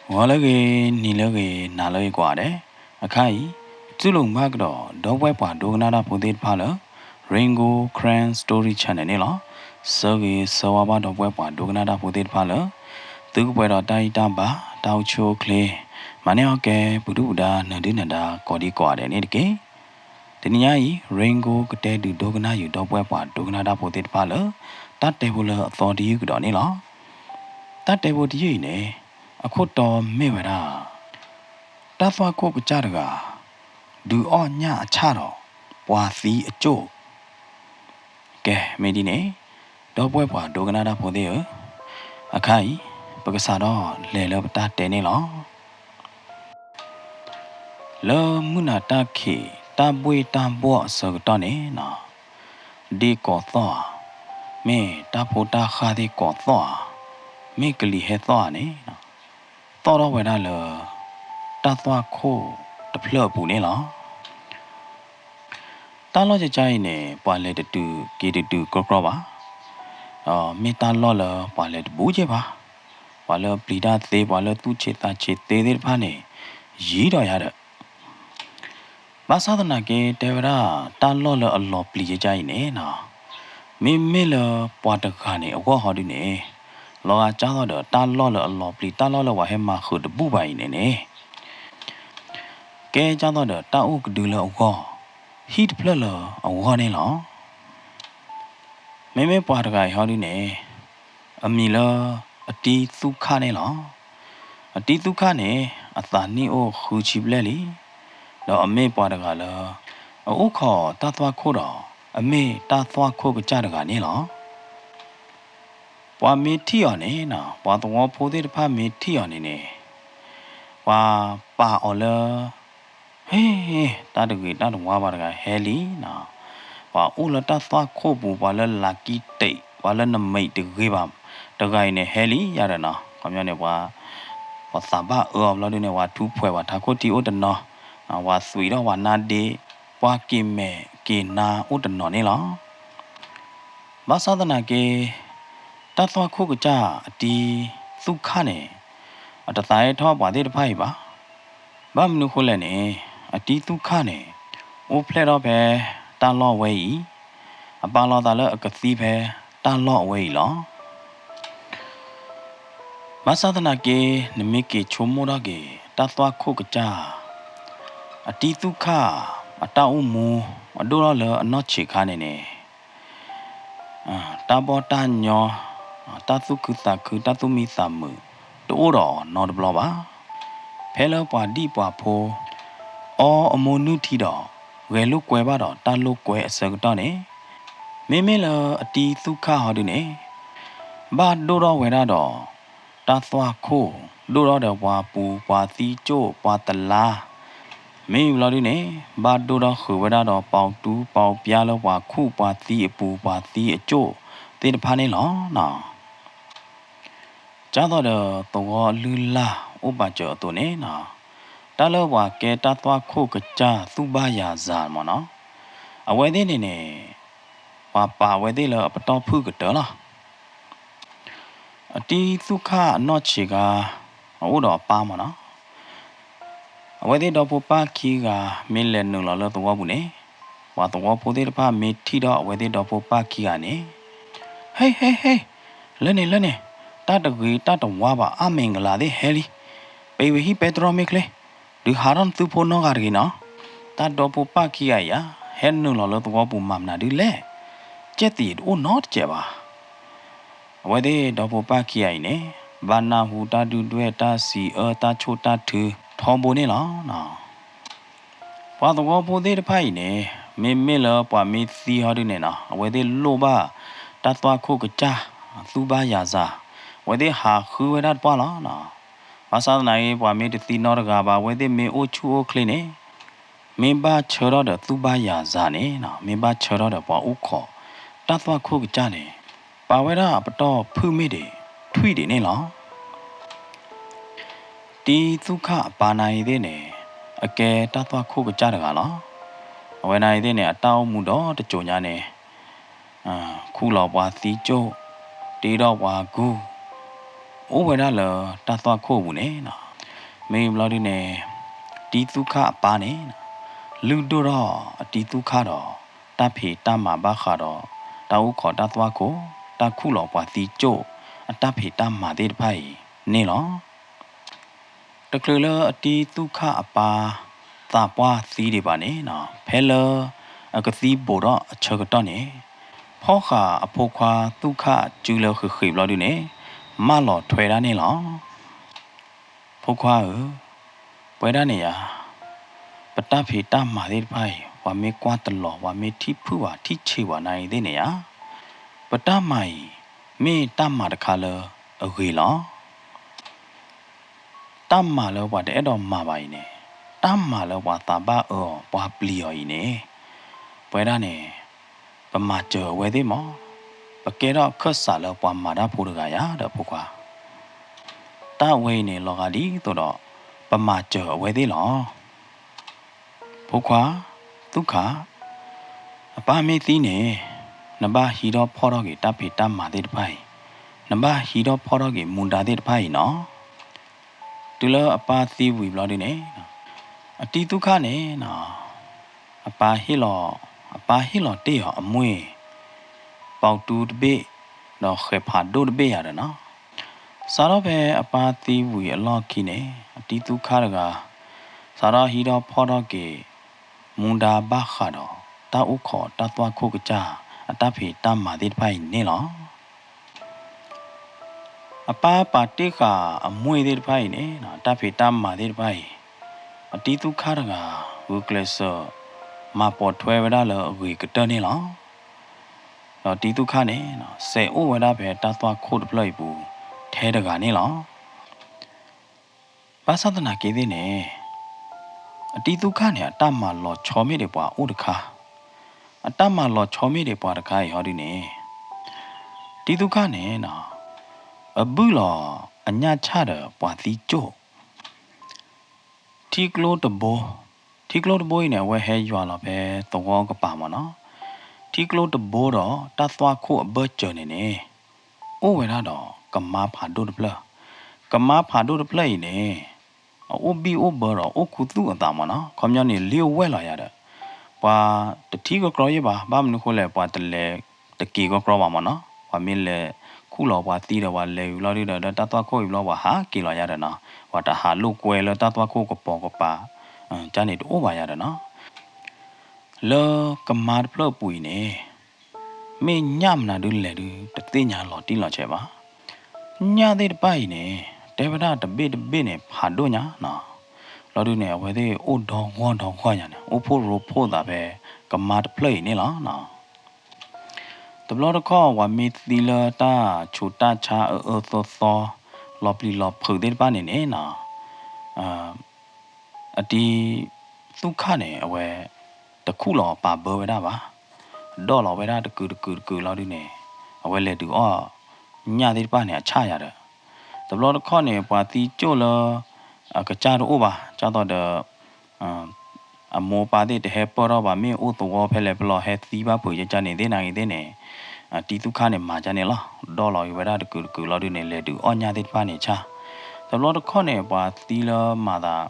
ဂီၤလၢအဂ့ၤ, နံၤလၢအဂ့ၤ, နၤလၢအဂ့ၤကိးဂၤဒဲး, အခါအံၤ တူၢ်လိာ်မုာ်ဘၣ်ကဒီး ဒီပုၢ်ဝဲၢ်ပှၤဒိကနၣ်တၢ်ဖိသ့ၣ်တဖၣ်လၢ Rain Gold Karen Story Channel န့ၣ်လီၤ. ဆၢဂ့ၤဆၢဝါဘၣ်ဒီပုၢ်ဝဲၢ်ပှၤဒိကနၣ်တၢ်ဖိသ့ၣ်တဖၣ်လၢ သုကပှဲၤဒီးတၢ်ဂံၢ်တၢ်ဘါ တၢ်အိၣ်ဆူၣ်အိၣ်ချ့, မၤန့ၢ်အီၣ်ကဲ ပှၤဒုၣ်ပှၤဒါ နၢၤဒုၣ်နၢၤဒါ ကိးဒံကိးဂၤဒဲးန့ၣ်တက့ၢ်. တနံၤညါအံၤ Rain Gold ကတဲဒုးဒိကနၣ်ယုာ်ဒီပုၢ်ဝဲၢ်ပှၤဒိကနၣ်တၢ်ဖိသ့ၣ်တဖၣ်လၢ တၢ်တဲဖိလၢအသီတယုၢ်ကဒီးန့ၣ်လီၤ. တၢ်တဲဖိတယုၢ်အံၤန့ၣ် အခိၣ်တီမ့ၢ်ဝဲဒၣ် တၢ်သွၣ်ခိၣ်ကစၢ်တဂၤ ဒုးအီၣ်ညၣ်အဆၣ်ဒီး ပှၤသံအကၠိၣ်. ကဲ မ့ၢ်ဒ်န့ၣ် ဒီပုၢ်ဝဲၢ်ပှၤဒိကနၣ်တၢ်ဖိသ့ၣ်ဧၢ, အခါအံၤ ပကစးထီၣ်လဲၤလၢပတၢ်တဲန့ၣ်လီၤ. လၢမုၢ်နၤတၢ်ခံး တၢ်ဘှ့ၣ်တၢ်ဘှီၣ်အဆၢကတီၢ်န့ၣ်နီၤ, ဒ့ကိးသီၣ်ဧါ, မ့ၢ်တၢ်ဖိတၢ်ဃၢ်သ့ၣ်ကိးသီၣ်ဧါ, မ့ၢ်ကလံၤဟဲသီၣ်ဧါန့ၣ်, သီၣ်ထီၣ်ဝဲဒၣ်လၢ တၢ်သွၣ်ခိၣ်တဖျၢၣ်အပူၤန့ၣ်လီၤ. တၢ်လီၢ်ကကါအံၤန့ၣ် ပှၤလဲၤတတုၤက့ၤတတုၤကြီကြီဘၣ်. မ့ၢ်တၢ်လီၢ်လၢပှၤလဲၤတဘူးက့ၤဘၣ်. ပှၤလၢပျံၤတၢ်သ့ ပှၤလၢသူၣ်ဆံးသးဆံးသ့သ့ၣ်တဖၣ်န့ၣ် ယံၤဒီးယၤဒီး ဘၣ်ဆၣ်သနာ်က့ တဲဝဲဒၣ် တၢ်လီၢ်လၢအလီၤပျံၤကကါအံၤန့ၣ်နီၤ, မ့မ့ၢ်လၢပှၤတဂၤန့ၣ်အဂီၢ်ဟီဒုန့ၣ်, လီၤဂာ်ကၢ်သိးဒီးတၢ်လီၢ်လၢအလီၤပျံၤ တၢ်လီၢ်လၢပှၤဟဲမၤဃုာ်တဘူးဘၣ်အံၤန့ၣ်န့ၣ် ကဲကၢ်သိးဒီးတၢ်အိၣ်ကဒုလၢအဂီၢ်, ဟံၣ်တဖျၢၣ်လၢအဂီၢ်န့ၣ်လီၤ. မ့မ့ၢ်ပှၤတဂၤအံၤဟီဒုန့ၣ်, အမံၤလၢ အတံသူၣ်ခၣ်န့ၣ်လီၤ. အတံသူၣ်ခၣ်န့ၣ် အသးနံၣ်အိၣ်ဃုဆံဘျဲၣ်လံ, ဒီးအမ့ၢ်ပှၤတဂၤလၢ အအိၣ်ခိးတၢ်သွၣ်ခိၣ်ဒီး အမ့ၢ်တၢ်သွၣ်ခိၣ်ကစၢ်တဂၤန့ၣ်လီၤ. ပှၤမ့ၢ်ထံၣ်အီၤန့ၣ်နီၤ, ပှၤသဝီဖိသ့ၣ်တဖၣ်မ့ၢ်ထံၣ်အီၤန့ၣ်န့ၣ်, ပှၤပာ်အီၤလၢ ဟ့ၣ် တၢ်တဂ့ၤတၢ်တဝါပှၤတဂၤဟဲလံနီၤ, ပှၤအိၣ်လၢတၢ်သွၣ်ခိၣ်ပူၤ ပှၤလၢ lucky tick ပှၤလၢနမိတ်တဂ့ၤဘၣ် တဂၤအံၤန့ၣ်ဟဲလံယၤဒီးနီၤ, ခီပညီန့ၣ် ပှၤ ပှၤသးဘၣ်အၢအီၤဘျီဒုန့ၣ် ပှၤထူးဖှဲး ပှၤထးခိၣ်ထံအိၣ်တနီၤ, ပှၤသွံးထီၣ်ပှၤနါဒ့ ပှၤက့ၤမဲာ်က့ၤနါအိၣ်တနီၤန့ၣ်လီၤ. ဘၣ်ဆၣ်သနာ်က့ တၢ်သွၣ်ခိၣ်ကစၢ်အတံသူၣ်ခၣ်န့ၣ် အတသးဟဲထီၣ်ပှၤသ့ၣ်တဖၣ်အံၤဘၣ်. ဘၣ်မနုၤဃိလဲၣ်န့ၣ်, အတံသူၣ်ခၣ်န့ၣ် အိၣ်ဖျဲၣ်ထီၣ်ဖဲတၢ်လီၢ်ဝဲအံၤ, အပာ်လီၤသးလၢအကသံဖဲတၢ်လီၢ်အဝဲအံၤလီၤ. ဘၣ်ဆၣ်သနာ်က့ နမ့ၢ်က့ၤဆိကမိၣ်ထီၣ်က့ၤ တၢ်သွၣ်ခိၣ်ကစၢ် အတံသူၣ်ခၣ် အတၢ်အိၣ်မူ အဒိၣ်ထီၣ်လၢအနီၢ်ဆံးခါန့ၣ်န့ၣ် တၢ်ဘီၣ်တၢ်ညီ တၢ်သူၣ်ခုသးခု တၢ်သူၣ်မံသးမုာ် တအိၣ်ဒီးနီတဘျီဘၣ်. ဖဲလၢပှၤဒံၣ်ပှၤဖိ အီအမိၢ်နုၢ်ထံဒီး ဂဲၤလိာ်ကွဲဘၣ်ဒီးတၢ်လိာ်ကွဲအဆၢကတီၢ်န့ၣ်, မ့မ့ၢ်လၢအတံသူၣ်ခၣ်ဟီဒုန့ၣ် ဘၣ်ဒိၣ်ထီၣ်ဝဲဒၣ်ဒီး တၢ်သွၣ်ခိၣ် ဒိၣ်ထီၣ်ဒီးပှၤပူၤ ပှၤသံကၠိၣ် ပှၤတလါ မ့ၢ်ဘျီဒုန့ၣ် ဘၣ်ဒိၣ်ထီၣ်ဃုာ်ဝဲဒၣ်ဒီးပှၤတူပှၤပျါလၢပှၤခူၣ်ပှၤသံအပူၤ ပှၤသံအကၠိၣ်သ့ၣ်တဖၣ်န့ၣ်လီၤ. ကၢ်သိးဒီးသဝီလုၢ်လၢ်အိၣ်ပာ်စၢၤအသိးန့ၣ်နီၤ, တၢ်လၢပှၤကဲတၢ်သွၣ်ခိၣ်ကစၢ်သူၣ်ဘၣ်ယၤစၤမ့ၢ်နီၤ, အဝဲသ့ၣ်န့ၣ်န့ၣ် ပှၤပာ်အဝဲသ့ၣ်လၢအပတီၢ်ဖုၣ်ကတၢၢ်လီၤ. အတံသူၣ်ခၣ်အနီၢ်ဆံးခါ အအိၣ်ဒီးအပၢ်မ့ၢ်နီၤ, အဝဲသ့ၣ်ဒီဖိပၢ်ခံဂၤ မ့ၢ်လဲၤနုာ်လီၤလၢသဝီပူၤန့ၣ်, ပှၤသဝီဖိသ့ၣ်တဖၣ်မ့ၢ်ထံၣ်ဒီးအဝဲသ့ၣ်ဒီဖိပၢ်ခံဂၤန့ၣ်, ဟ့ၣ် ဟ့ၣ် ဟ့ၣ် လၢန့ၣ် လၢန့ၣ်, တၢ်တဂ့ၤတၢ်တဝါဘၣ် အါမ့ၢ်ကလၤသ့ၣ်ဟဲလံ, ပဝဲဟံၣ်ပဲတြီမ့ၢ်ချ့, ဒုးဟးထီၣ်နသုဖိနီတဂၤတဂ့ၤနီၤ. တၢ်ဒီဖိပၢ်ခံဂၤအံၤဧါ, ဟဲနုာ်လီၤလၢသဝီပူၤမၤမနုၤဒ်လဲၣ်, ကဲသံးတအိၣ်နီတစဲးဘၣ်. အဝဲသ့ၣ်ဒီဖိပၢ်ခံဂၤအံၤန့ၣ် ဘၣ်နၢ်ဟူတၢ်ဒုၣ်ဒွဲၣ်တၢ်စံးအၢတၢ်ဆိၣ်တၢ်ထုထီဘိန့ၣ်လီၤ. ပှၤသဝီဖိသ့ၣ်တဖၣ်အံၤန့ၣ် မ့မ့ၢ်လၢပှၤမ့ၢ်သံဟီဒုန့ၣ်နီၤ အဝဲသ့ၣ်လိၣ်ဘၣ်တၢ်သွၣ်ခိၣ်ကစၢ် သူၣ်ဘၣ်ယၤစၤ, အဝဲသ့ၣ်ဟးဃုဝဲဒၣ်တပှၢ်လီၤ. ဘၣ်ဆၣ်သနာ်က့ ပှၤမ့ၢ်တသံနီတဂၤဘၣ် အဝဲသ့ၣ်မ့ၢ်အိၣ်ဆူၣ်အိၣ်ချ့န့ၣ် မ့ၢ်ဘၣ်ဆၢထီၣ်ဒီးသူၣ်ဘၣ်ယၤစၤန့ၣ်နီၤ မ့ၢ်ဘၣ်ဆၢထီၣ်ဒီးပှၤအိၣ်ခိးတၢ်သွၣ်ခိၣ်ကစၢ်န့ၣ် ပာ်ဝဲဒၣ်အပတီၢ်ဖုၣ်မ့ၢ်ဒံး ထွံၣ်ဒံးန့ၣ်လီၤ. တံသူၣ်ခၣ်အပၢ်နၤအံၤသ့ၣ်န့ၣ် အကဲတၢ်သွၣ်ခိၣ်ကစၢ်တဂၤလီၤ. အဝဲနၤအံၤသ့ၣ်န့ၣ် အတၢ်အိၣ်မူဒီတစိၤညါန့ၣ် ခူၣ်လီၤပှၤသံကၠိၣ်, တ့ထီၣ်ပှၤကူၢ်, အိၣ်ဝဲဒၣ်လၢတၢ်သွၣ်ခိၣ်အပူၤန့ၣ်နီၤ. မ့ၢ်ဘျီဒုန့ၣ် တံၤသူၣ်ခၣ်အပၢ်န့ၣ် လုၢ်ဒိၣ်ထီၣ်အတံၤသူၣ်ခၣ်ဒီး တၢ်ဖံးတၢ်မၤဘၣ်ဃးဒီး တၢ်အိၣ်ခိးတၢ်သွၣ်ခိၣ် တၢ်ခူၣ်လီၤပှၤသံကၠိၣ် အတၢ်ဖံးတၢ်မၤသ့ၣ်တဖၣ်အံၤန့ၣ်လီၤ. တချုးလၢအတံၤသူၣ်ခၣ်အပၢ်သးပှၢ်သံဒံးဘၣ်န့ၣ် ဖဲလၢအကသံဘူးထီၣ်အဆၢကတီၢ်န့ၣ် ဖီၣ်ဃာ်အဖိခွါသူၣ်ခၣ်စုလၢဃ့းဃ့းဘျီဒုန့ၣ် မၢလီၤထွဲဒၣ်န့ၣ်လီၤ. ဖိခွါဧၢ, ပဝဲဒၣ်န့ၣ်ယါ, ပတၢ်ဖံးတၢ်မၤသ့ၣ်တဖၣ်အံၤ ပှၤမ့ၢ်ကွၢ်တလီၤ ပှၤမ့ၢ်ထံၣ်ဖုၣ်ဘၣ်ထံၣ်ဆံးဘၣ်နၤအံၤသ့ၣ်န့ၣ်ယါ, ပတၢ်မၤအံၤ မ့ၢ်တၢ်မၤတခါလၢအဂ့ၤလီၤ. တၢ်မၤလၢပှၤတအဲၣ်ဒိးမၤဘၣ်အံၤန့ၣ်, တၢ်မၤလၢပှၤသးဘၣ်အၢအီၤပှၤပျံၤအီၤအံၤန့ၣ်, ပဝဲဒၣ်န့ၣ် ပမၤစၢၤအဝဲသ့ၣ်မး, ပကဲထီၣ်ခၢၣ်စးလၢပှၤမၤတၢ်ဖိတဂၤယါဒီးဖိခွါ, တၢ်ဝဲအံၤန့ၣ် လီၤဂာ်ဒ်သိးဒီး ပမၤစၢၤအဝဲသ့ၣ်လီၤ. ဖိခွါ, သူၣ်ခၣ်, အပၢ်မ့ၢ်သံန့ၣ်, နဘၣ်ဟံးထီၣ်ဖီၣ်ထီၣ်က့ၤတၢ်ဖံးတၢ်မၤသ့ၣ်တဖၣ်အံၤ, နဘၣ်ဟံးထီၣ်ဖီၣ်ထီၣ်က့ၤမူဒါသ့ၣ်တဖၣ်အံၤနီၤ. တုၤလၢအပၢ်သံဝံၤဘျီဒုန့ၣ်, အတံၤသူၣ်ခၣ်န့ၣ်, အပၢ်ဟ့ၣ်လီၤ, အပၢ်ဟ့ၣ်လီၤတ့ၢ်အီၤအမွ့ၢ် ပီတူတဘ့ၣ်, ဒီးဃဲးဖးဒိၣ်တဘ့ၣ်ယါဒီးနီၤ. စးထီၣ်ဖဲအပၢ်သံဝံၤအလီၢ်ခံန့ၣ်, အတံၤသူၣ်ခၣ်တဂၤ စးထီၣ်ဟံးထီၣ်ဖီၣ်ထီၣ်က့ၤ မူဒါဘၣ်ဃးဒီး တၢ်အိၣ်ခိးတၢ်သွၣ်ခိၣ်ကစၢ် အတၢ်ဖံးတၢ်မၤသ့ၣ်တဖၣ်အံၤန့ၣ်လီၤ. အပၢ်ပာ်တ့ၢ်ဃာ်အမွ့ၢ်သ့ၣ်တဖၣ်အံၤန့ၣ်, တၢ်ဖံးတၢ်မၤသ့ၣ်တဖၣ်အံၤ, အတံၤသူၣ်ခၣ်တဂၤ ဂုာ်ကျဲးစၢး မၤပိာ်ထွဲဝဲဒၣ်လၢအဂ့ၤကတၢၢ်န့ၣ်လီၤ. ဒီးတံၤသူၣ်ခၣ်န့ၣ်, စဲးအိၣ်ဝဲဒၣ်ဖဲတၢ်သွၣ်ခိၣ်တဖျၢၣ်အံၤပူၤ ထဲတဂၤန့ၣ်လီၤ. ဘၣ်ဆၣ်သနာ်က့သ့ၣ်န့ၣ်, အတံၤသူၣ်ခၣ်န့ၣ် အတၢ်မၤလီၤဆီမ့ၢ်ဒံးပှၤအိၣ်တခါ, အတၢ်မၤလီၤဆီမ့ၢ်ဒံးပှၤတခါအံၤဟီဒုန့ၣ်, တံၤသူၣ်ခၣ်န့ၣ်, အဘုၣ်လီၤအညၣ်ဆၣ်ဒီးပှၤသံကၠိၣ် ထံကျိတဘိ, ထံကျိတဘိအံၤန့ၣ် အဝဲဟဲယွၤလီၤဖဲသဝီကပၤမ့ၢ်နီၤ, ထံကျိတဘိဒီးတၢ်သွၣ်ခိၣ်အဘၢၣ်စၢၤန့ၣ်န့ၣ်, အိၣ်ဝဲဒၣ်ဒီးကမါဖးဒိၣ်တဖျၢၣ်, ကမါဖးဒိၣ်တဖျၢၣ်အံၤန့ၣ်, အအိၣ်ဘံၣ်အိၣ်ဘၢဒီးအိၣ်ခူသူၣ်အသးမ့ၢ်နီၤ, ခီပညီန့ၣ် လ့ဝဲၢ်လီၤယၤဒီး, ပှၤတထံၣ်ကကြီယ့ၢ်ဘၣ်, ဘၣ်မနုၤဃိလဲၣ် ပှၤတလဲၤတက့ၤကကြီဘၣ်မ့ၢ်နီၤ, ပှၤမ့ၢ်လဲၤခူၣ်လီၤပှၤသံဒီး ပှၤလဲၤဝံၤလီၤဒုဒီး တၢ်သွၣ်ခိၣ်အံၤဘျီ ပှၤဟးက့ၤလီၤယၤဒီးနီၤ, ပှၤတဟးလိာ်ကွဲလၢတၢ်သွၣ်ခိၣ်ကပိာ်ကပၤ, ကန့ၣ်တအိၣ်ဘၣ်ယၤဒီးနီၤ. လၢကမါတဖျၢၣ်အပူၤအံၤန့ၣ်, မ့ၢ်ညၣ်မနုၤဒုလဲၣ်ဒု တသ့ၣ်ညါလီၤတံၢ်လီၤဆဲးဘၣ်. ညၣ်သ့ၣ်တဖၣ်အံၤန့ၣ် တဲဝဲဒၣ်တဘ့ၣ်တဘ့ၣ်န့ၣ် ဖးဒိၣ်ညါနီၤ, လီၤဒုန့ၣ် အဝဲသ့ၣ်အိၣ်ဒီဂီၢ်ဒီဂီၢ်ညါန့ၣ် အိၣ်ဖှိၣ်ရိဖှိၣ်သးဖဲကမါတဖျၢၣ်အံၤန့ၣ်လီၤ. တဘျီတခီၣ် ပှၤမ့ၢ်သံလၢတၢ်ဆူးတၢ်ဆါအၢအၢသီသီ လီၤပျံၤလီၤဖုးသ့ၣ်တဖၣ်န့ၣ်န့ၣ်နီၤ, အတံၤသူၣ်ခၣ်န့ၣ် အဝဲတခူၣ်လီၤပာ်ဘၢဝဲဒၣ်ဘၣ်, ဒီၣ်လီၤဝဲဒၣ်တကုာ်တကုာ်တကုာ်လီၤဒုန့ၣ်, အဝဲလဲၤဒုးအီၣ်ညၣ်သ့ၣ်တဖၣ်န့ၣ် အဆၣ်ယၤဒီး, တဘျီတခီၣ်န့ၣ် ပှၤသံကၠိၣ်လၢ အကစၢ်တအိၣ်ဘၣ် ကၢ်သိးဒီး အမိၢ်ပၢ်သ့ၣ်တဟဲပၢၢ်ထီၣ်ဘၣ် မ့ၢ်အိၣ်သဝီဖဲလဲၣ်ဖဲလဲၣ် ဟဲသံဘၣ်ဖုးကကန့ၣ်သ့ၣ်နၤဂ့ၤသ့ၣ်န့ၣ်, တံၤသူၣ်ခၣ်န့ၣ်မၤကန့ၣ်လီၤ. ဒီၣ်လီၤက့ၤဝဲဒၣ်တကုာ်တကုာ်လီၤဒုန့ၣ် လဲၤဒုးအီၣ်ညၣ်သ့ၣ်တဖၣ်န့ၣ်ဆၣ်, တဘျီတခီၣ်န့ၣ် ပှၤသံလၢမၤသး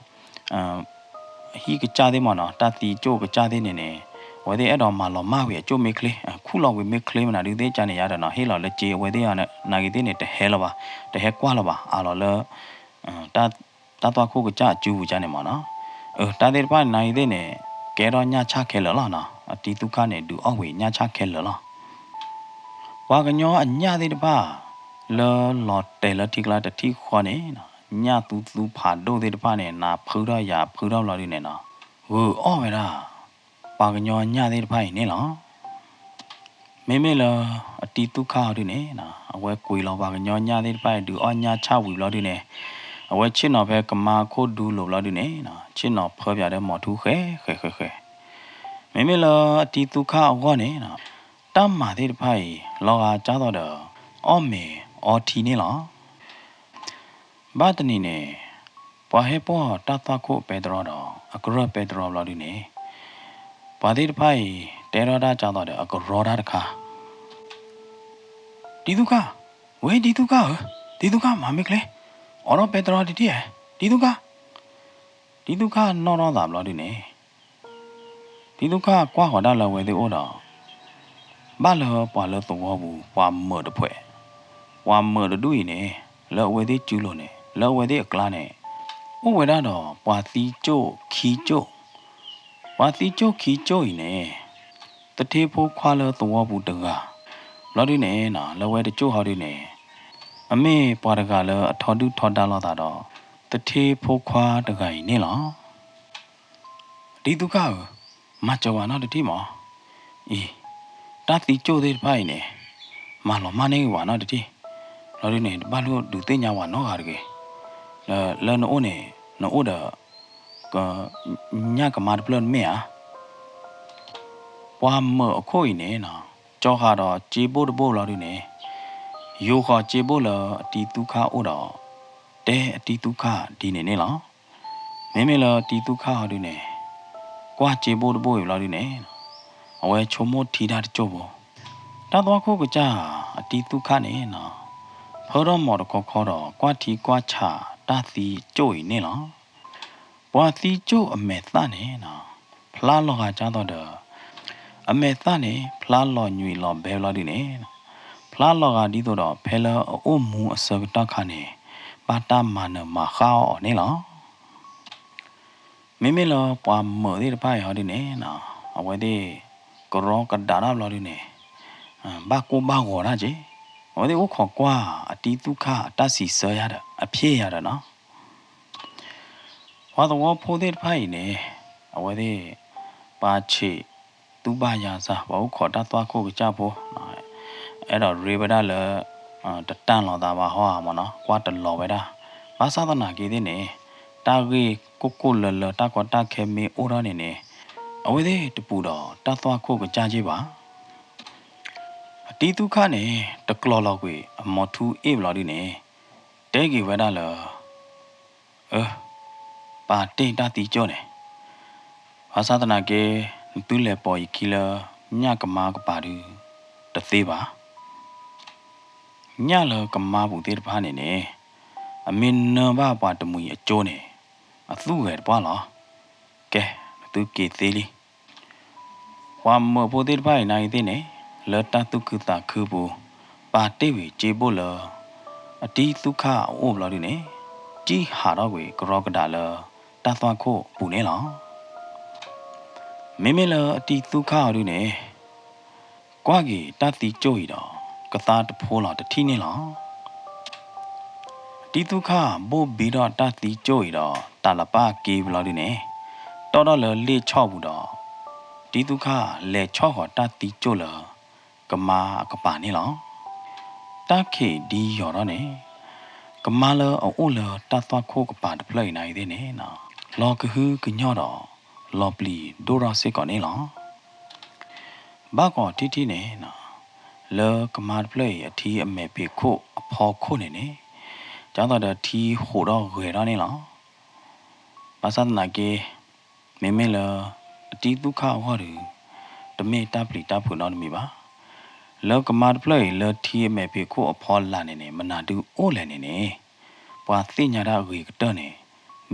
ဟံၣ်ကစၢ်သ့ၣ်မ့ၢ်နီၤ တၢ်သံကၠိၣ်ကစၢ်သ့ၣ်န့ၣ်န့ၣ်, အဝဲသ့ၣ်အဲၣ်ဒိးမၤလီၤမၢ်ဝံၤအကၠိၣ်မ့ၢ်ချ့, ခူၣ်လီၤဝံၤမ့ၢ်ချ့မနုၤဒုသ့ၣ်ကန့ၣ်ယါဒီးနီၤ ဟ့ၣ်လီၤလၢက့အဝဲသ့ၣ်နၤဂ့ၤသ့ၣ်န့ၣ် တဟဲလၢၤဘၣ်, တဟဲကွၢ်လၢၤဘၣ် အးလီၤလၢ တၢ်သွၣ်ခိၣ်ကစၢ်အစုပူၤကန့ၣ်မ့ၢ်နီၤ, တၢ်သ့ၣ်တဖၣ်န့ၣ်နၤဂ့ၤသ့ၣ်န့ၣ် ကဲထီၣ်ညၣ်ဆၣ်ခဲလၢာ်လီၤနီၤ, အတံၤသူၣ်ခၣ်န့ၣ် ဒုးအီၣ်ဝံၤညၣ်ဆၣ်ခဲလၢာ်လီၤ. ပှၤကညီအညၣ်သ့ၣ်တဖၣ် လၢလီၤတဲာ်လၢထံကျါတထံၣ်ဃီန့ၣ်, ညၣ်သူသူဖးဒိၣ်သ့ၣ်တဖၣ်န့ၣ် နၤဖုထီၣ်ယၤဖုထီၣ်ဘျီဒုန့ၣ်နီၤ, ဂုာ်အီၣ်ဝဲဒၣ် ပှၤကညီညၣ်သ့ၣ်တဖၣ်အံၤန့ၣ်လီၤ. မ့မ့ၢ်လၢအတံၤသူၣ်ခၣ်အီၤဒုန့ၣ်, အဝဲကွံာ်လီၤပှၤကညီညၣ်သ့ၣ်တဖၣ်အံၤ ဒုးအီၣ်ညၣ်ဆၣ်ဝံၤဘျီဒုန့ၣ်, အဝဲဆ့ၣ်နီၤဖဲကမါအခိၣ်ဒူလိာ်ဘျီဒုန့ၣ်, ဆ့ၣ်နီၤဖၢပၠးဒီးမီၤထူဃဲဃဲဃဲဃဲ. မ့မ့ၢ်လၢအတံၤသူၣ်ခၣ်အဂီၢ်န့ၣ်, တၢ်မၤသ့ၣ်တဖၣ်အံၤ လီၤဂာ်ကၢ်သိးဒီး အီၣ်မ့ၤအီထံန့ၣ်လီၤ. ဘၣ်တနံၤန့ၣ်, ပှၤဟဲပိာ်တၢ်သွၣ်ခိၣ်ပဲတြီဒီး အကရၢၢ်ပဲတြီဘျီဒုန့ၣ်, ပှၤသ့ၣ်တဖၣ်အံၤ တဲထီၣ်တၢ်ကၢ်သိးဒီး အကရီတၢ်တခါ, တံၤသူၣ်ခၣ်, ဝဲတံၤသူၣ်ခၣ်ဧၢ, တံၤသူၣ်ခၣ်မၤမ့ၢ်ချ့, အိးထီၣ်ပဲတြီတထံၣ်ဧါ, တံၤသူၣ်ခၣ်. တံၤသူၣ်ခၣ်နီၣ်ထီၣ်သးဘျီဒုန့ၣ် တံၤသူၣ်ခၣ်ကွၢ်ဃီၤဒၣ်လၢအဝဲသ့ၣ်အိၣ်ဒီး ဘၣ်လၢပှၤလၢသဝီပူၤ ပှၤမၢးတဖှဲး, ပှၤမၢးတဒူၣ်အံၤန့ၣ် လၢအဝဲသ့ၣ်စုလိၤန့ၣ် လၢအဝဲသ့ၣ်အကျါန့ၣ် အိၣ်ဝဲဒၣ်ဒီးပှၤသံကၠိၣ်ခံကၠိၣ်, ပှၤသံကၠိၣ်ခံကၠိၣ်အံၤန့ၣ် သထ့ဖိခွါလၢသဝီပူၤတဂၤ ဘျီဒုန့ၣ် လၢဝဲတကၠိၣ်ဟီဒုန့ၣ် အမ့ၢ်ပှၤတဂၤလၢအထီဒုၣ်ထီဒါလိာ်သးဒီး သထ့ဖိခွါတဂၤအံၤန့ၣ်လီၤ. တံၤသူၣ်ခၣ်ဧၢ, မၤစၢၤဝဲနီတထံၣ်မး, အံၤ တၢ်သံကၠိၣ်သ့ၣ်တဖၣ်အံၤန့ၣ် မၤလီၤမၢ်န့ၢ်ဝဲနီတထံၣ်, ဘျီဒုန့ၣ် တဘၣ်လိၣ်ဒုးသ့ၣ်ညါဝဲနီတဂၤတဂ့ၤ, လၢနအိၣ်န့ၣ် နအိၣ်ဒီး က ညၣ်ကမါတဖျၢၣ်တမ့ၢ်ဧါ. ပှၤမၢးအခိၣ်အံၤန့ၣ် ကၠီဃာ်ဒီးစ့ဘိၣ်တဘိၣ်ဘျီဒုန့ၣ် ယိၤဃီၤစ့ဘိၣ်လၢအတံၤသူၣ်ခၣ်အိၣ်ဒီး တဲအတံၤသူၣ်ခၣ်ဒ်န့ၣ်န့ၣ်လီၤ. မ့မ့ၢ်လၢတံၤသူၣ်ခၣ်ဟီဒုန့ၣ် ကွၢ်စ့ဘိၣ်တဘိၣ်အံၤဘျီဒုန့ၣ် အဝဲဆိကမိၣ်ထံတၢ်တကၠိၢ်ဖိ, တၢ်သွၣ်ခိၣ်ကစၢ်အတံၤသူၣ်ခၣ်န့ၣ် ဖၢထီၣ်မီၤတခီခီဒီး ကွၢ်ထံကွၢ်ဆးတၢ်သံကၠိၣ်အံၤန့ၣ်လီၤ. ပှၤသံကၠိၣ်အမဲာ်သၣ်န့ၣ် ဖျါလီၤဂာ်ကၢ်သိးဒီး အမဲာ်သၣ်န့ၣ် ဖျါလီၤညွံးလီၤဘဲဘျီဒုန့ၣ် ဖျါလီၤဂာ်ဒ်သိးဒီး ဖဲလၢအအိၣ်မူအဆၢကတီၢ်ခါန့ၣ် ဘၣ်တၢ်မၤနၢၤမၤဃၣ်အီၤန့ၣ်လီၤ. မ့မ့ၢ်လၢပှၤမၢးသ့ၣ်တဖၣ်အံၤဟီဒုန့ၣ် အဝဲသ့ၣ်ကရီကဒးတၢ်ဘျီဒုန့ၣ် ဘၣ်ကိၢ်ဘၣ်ဂီၤတၢ်က့, အဝဲသ့ၣ်အိၣ်ခိးကွၢ်အတံၤသူၣ်ခၣ်အတၢ်စံးဆၢယၤဒီး အဖျ့ၣ်ယၤဒီးနီၤ ပှၤသဝီဖိသ့ၣ်တဖၣ်အံၤန့ၣ် အဝဲသ့ၣ် ပှၤဆံးသူၣ်ဘၣ်ယၤစၢ် ပှၤအိၣ်ခိးတၢ်သွၣ်ခိၣ်ကစၢ်ဖိ အဲၣ်ဒိးရ့ဝဲဒၣ်လၢ တတၢ်လီၤသးဘၣ်ဟီဧါမးနီၤ ကွၢ်တလီၤဝဲဒၣ်, ဘၣ်ဆၣ်သနာ်က့သ့ၣ်န့ၣ် တၢ်ဂ့ၢ်ကိၢ်ကိၢ်လၢလၢတၢ်ကီတၢ်ခဲမ့ၢ်အိၣ်ထီၣ်န့ၣ်န့ၣ် အဝဲသ့ၣ်တပူၤဒီးတၢ်သွၣ်ခိၣ်ကစၢ်က့ဘၣ်. အတံၤသူၣ်ခၣ်န့ၣ် တကျီၤလီၤကွံာ်အမီၤထူအ့ၣ်ဘျီဒုန့ၣ် တဲက့ၤဝဲဒၣ်လၢ အၢ ပာ်တ့ၢ်တၢ်သံကၠိၣ်န့ၣ်, ဘၣ်ဆၣ်သနာ်က့ နသုလဲၤပိာ်ယခံလၢ ညၣ်ကမါကပၤဒု တသ့ဘၣ်. ညၣ်လၢကမါပူၤသ့ၣ်တဖၣ်န့ၣ်န့ၣ် အမ့ၢ်နၢဘၣ်ပှၤတမှံၤအကၠိန့ၣ် အသူၣ်ဂဲၤတပှၢ်လီၤ. ကဲ နသုက့ၤသ့လံ. ပှၤမၢးဖိသ့ၣ်တဖၣ်အံၤနာ်ဂ့ၤသ့ၣ်န့ၣ် လၢတၢ်သူၣ်ခုသးခုပူၤ ပာ်တ့ၢ်ဝံၤစ့ဘိၣ်လၢ အတံၤသူၣ်ခၣ်အအိၣ်ဘျီဒုန့ၣ် ကံၣ်ဟးထီၣ်ကွံာ်ကရီကဒးလၢ တၢ်သွၣ်ခိၣ်အပူၤန့ၣ်လီၤ. မ့မ့ၢ်လၢအတံၤသူၣ်ခၣ်အီၤဒုန့ၣ် ကွၢ်က့ၤတၢ်သံကၠိၣ်အံၤဒီး ကသါတဖိလီၤတထံၣ်န့ၣ်လီၤ. တံၤသူၣ်ခၣ်ဘိၣ်ဘံထီၣ်တၢ်သံကၠိၣ်အံၤဒီး တၢ်လၢပၢ်က့ဘျီဒုန့ၣ် တီၣ်ထီၣ်လၢလ့ၣ်ဆီၣ်ပူၤဒီး တံၤသူၣ်ခၣ်လဲၤဆီၣ်ဃီၤတၢ်သံကၠိၣ်လၢ ကမါအကပၤန့ၣ်လီၤ. တၢ်ခံးဒ်ယီၤထီၣ်န့ၣ် ကမါလၢအအိၣ်လၢတၢ်သွၣ်ခိၣ်ကပၤတဖျၢၣ်အံၤနာ်ဂ့ၤသ့ၣ်န့ၣ် လီၤကဟုကညီၢ်ဒီး လီၤပျံၤဒိၣ်ထီၣ်စ့ၢ်ကီးန့ၣ်လီၤ. ဘၣ်ကီးထံၣ်ထံၣ်န့ၣ် လၢကမါတဖျၢၣ်အံၤအထံအမဲာ်ဖံးခိၣ်အဖီခိၣ်န့ၣ်န့ၣ် ဒ်သိးဒီးထံဟိးထီၣ်ဂဲၤထီၣ်န့ၣ်လီၤ. ဘၣ်ဆၣ်သနာ်က့ မ့မ့ၢ်လၢ အတံၤသူၣ်ခၣ်အဂီၢ်ဒီး တမ့ၢ်တၢ်ပျံၤတၢ်ဖုးနီတမံၤဘၣ်. လၢကမါတဖျၢၣ်အံၤ လၢထံအမဲာ်ဖံးခိၣ်အဖီလာ်န့ၣ်န့ၣ် မနုၤဒုအိၣ်လဲၣ်န့ၣ်န့ၣ် ပှၤသ့ၣ်ညါတၢ်အဂ့ၤကတၢၢ်န့ၣ်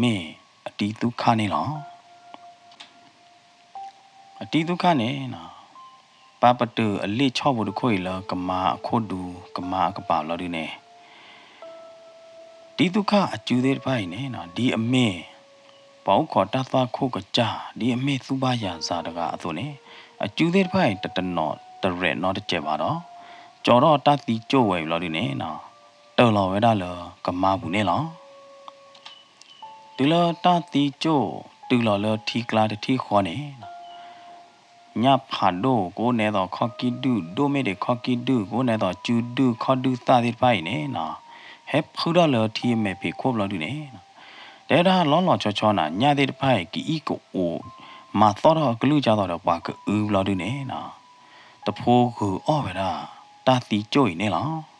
မ့ၢ်အတံၤသူၣ်ခၣ်န့ၣ်လီၤ. အတံၤသူၣ်ခၣ်န့ၣ် ပာ်ပတုာ်အလ့ၣ်ဆီၣ်ပူၤတခိၣ်အံၤလၢကမါအခိၣ်ဒူ ကမါအကပၤလီၤဒုန့ၣ် တံၤသူၣ်ခၣ်အစုသ့ၣ်တဖၣ်အံၤန့ၣ် ဒ်အမ့ၢ် ပှၤအိၣ်ခိးတၢ်သွၣ်ခိၣ်ကစၢ် ဒ်အမ့ၢ်သူၣ်ဘၣ်ယၤစၤတဂၤအသိးန့ၣ် အစုသ့ၣ်တဖၣ်အံၤ တတနီၤတရဲၣ်နီတစဲးဘၣ်ဒီး ကၠီထီၣ်တၢ်သံကၠိၣ်ဝဲအံၤလီၤဒုန့ၣ် တၢၢ်လီၤဝဲဒၣ်လၢကမါပူၤန့ၣ်လီၤ. တုၤလၢတၢ်သံကၠိၣ်တုၤလီၤလၢထံကျါတထံၣ်ဃီန့ၣ် ညၣ်ဖးဒိၣ်ကအိၣ်နဲသိးခီၣ်ကံၢ်ဒုၣ် ဒိၣ်မ့ၢ်ဒံးခီၣ်ကံၢ်ဒုၣ် ကအိၣ်နဲသိးစုဒုၣ်ခီၣ်ဒုၣ်သၣ်သ့ၣ်တဖၣ်အံၤန့ၣ် ဟဲဖုထီၣ်လၢထံအမဲာ်ဖံးခိၣ်ဘျီဒုန့ၣ် တဲဒၣ်လီၤလီၤဆီဆီနၤ ညၣ်သ့ၣ်တဖၣ်အံၤ ကအံၣ်ကအိး မၤသီၣ်ထီၣ်အကလုၢ်ဒ်သိးဒီးပှၤကအုဘျီဒုန့ၣ် တဖိဂုာ်အီၣ်ဝဲဒၣ် တၢ်သံကၠိၣ်အံၤန့ၣ်လီၤ.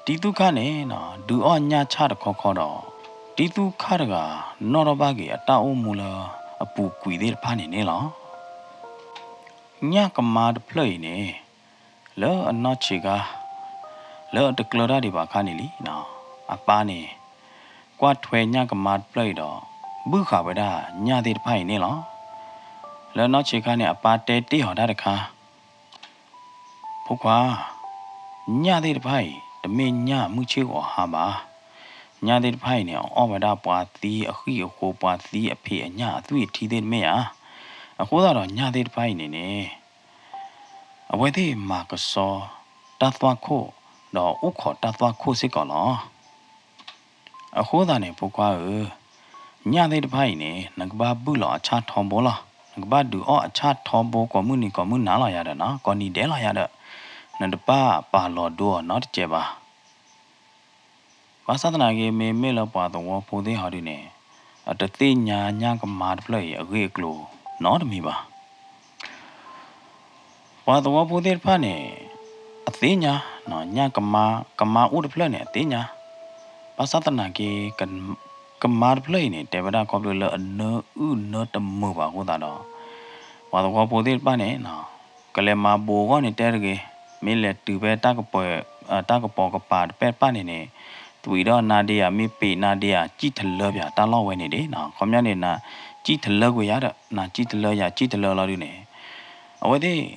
တံၤသူၣ်ခၣ်န့ၣ် ဒုးအီၣ်ညၣ်ဆၣ်တခီခီဒီး တံၤသူၣ်ခၣ်တဂၤ နီၣ်ထီၣ်ဘၣ်က့ၤအတၢ်အိၣ်မူလၢအပူၤကွံာ်သ့ၣ်တဖၣ်န့ၣ်န့ၣ်လီၤ. ညၣ်ကမါတဖျၢၣ်အံၤန့ၣ် လၢအနီၢ်ဆံးခါ လၢအတကျၢၤတၢ်ဒံးဘၣ်အခါန့ၣ်လံ, အပၢ်န့ၣ် ကွၢ်ထွဲညၣ်ကမါတဖျၢၣ်အံၤဒီး ဘုၣ်ဃာ်ဝဲဒၣ်ညၣ်သ့ၣ်တဖၣ်အံၤန့ၣ်လီၤ. လၢနီၢ်ဆံးခါန့ၣ် အပၢ်တဲတ့ၢ်အီၤတၢ်တခါ, ဖိခွါ, ညၣ်သ့ၣ်တဖၣ်အံၤ တမ့ၢ်ညၣ်မုၢ်ဆ့ၣ်ဂီၤဟါဘၣ်. ညၣ်သ့ၣ်တဖၣ်အံၤန့ၣ် အအီၣ်ဝဲဒၣ်ပှၤသံအဃံၣ်အဃိ ပှၤသံအဖံးအညၣ်အသွံၣ်အထံသ့ၣ်တမ့ၢ်ဧါ. အဃိသတးဒီး ညၣ်သ့ၣ်တဖၣ်အံၤန့ၣ်န့ၣ် အဝဲသ့ၣ်မၤကဆှီတၢ်သွၣ်ခိၣ် ဒီးအိၣ်ခိးတၢ်သွၣ်ခိၣ်စ့ၢ်ကီးလီၤ. အဃိသတးန့ၣ် ဖိခွါဧၢ, ညၣ်သ့ၣ်တဖၣ်အံၤန့ၣ် နကဘၣ်ဘုၣ်လီၤအဆၣ်ထီဘိလီၤ. နကဘၣ်ဒုးအီၣ်အဆၣ်ထီဘိကိးမုၢ်နံၤကိးမုၢ်နၤလီၤယၤဒီးနီၤ, ကိးနံၤဒဲးလီၤယၤဒီး, နတဘၣ်ပာ်လီၤဒိအီၤနီတစဲးဘၣ်. ဘၣ်ဆၣ်သနာ်က့ မ့မ့ၢ်လၢပှၤသဝီဖိသ့ၣ်ဟီဒုန့ၣ် အတသ့ၣ်ညါညၣ်ကမါတဖျၢၣ်အံၤအဂ့ၢ်အကျိၤနီတမံၤဘၣ်. ပှၤသဝီဖိသ့ၣ်တဖၣ်န့ၣ် အသ့ၣ်ညါ, ညၣ်ကမါ, ကမါအိၣ်တဖျၢၣ်န့ၣ် အသ့ၣ်ညါ, ဘၣ်ဆၣ်သနာ်က့ ကမါတဖျၢၣ်အံၤန့ၣ် တဲဝဲဒၣ်ခီဖျိလၢအနၢအုၣ်နၢတမုာ်ဘၣ်အဃိသတးဒီး ပှၤသဝီဖိသ့ၣ်တဖၣ်န့ၣ် ကလဲၤမၤဘိးအဂီၢ်န့ၣ်တဲတဂ့ၤ, မ့ၢ်လဲၤတုၤဖဲတၢ်ကပီၤ, တၢ်ကပီၤကပၤတပဲၢ်တဖၣ်န့ၣ်န့ၣ် သွံးဒီးနၤဒ့ဧါ မ့ၢ်ပ့းနၤဒ့ဧါ စံၣ်တလၢပၠးတၢ်လီၢ်ဝဲန့ၣ်ဒ့ၣ်, ခီပညီန့ၣ် နစံၣ်တလၢကွံာ်ယၤဒီး နစံၣ်တလၢယၤ စံၣ်တလၢလီၤဒုန့ၣ် အဝဲသ့ၣ်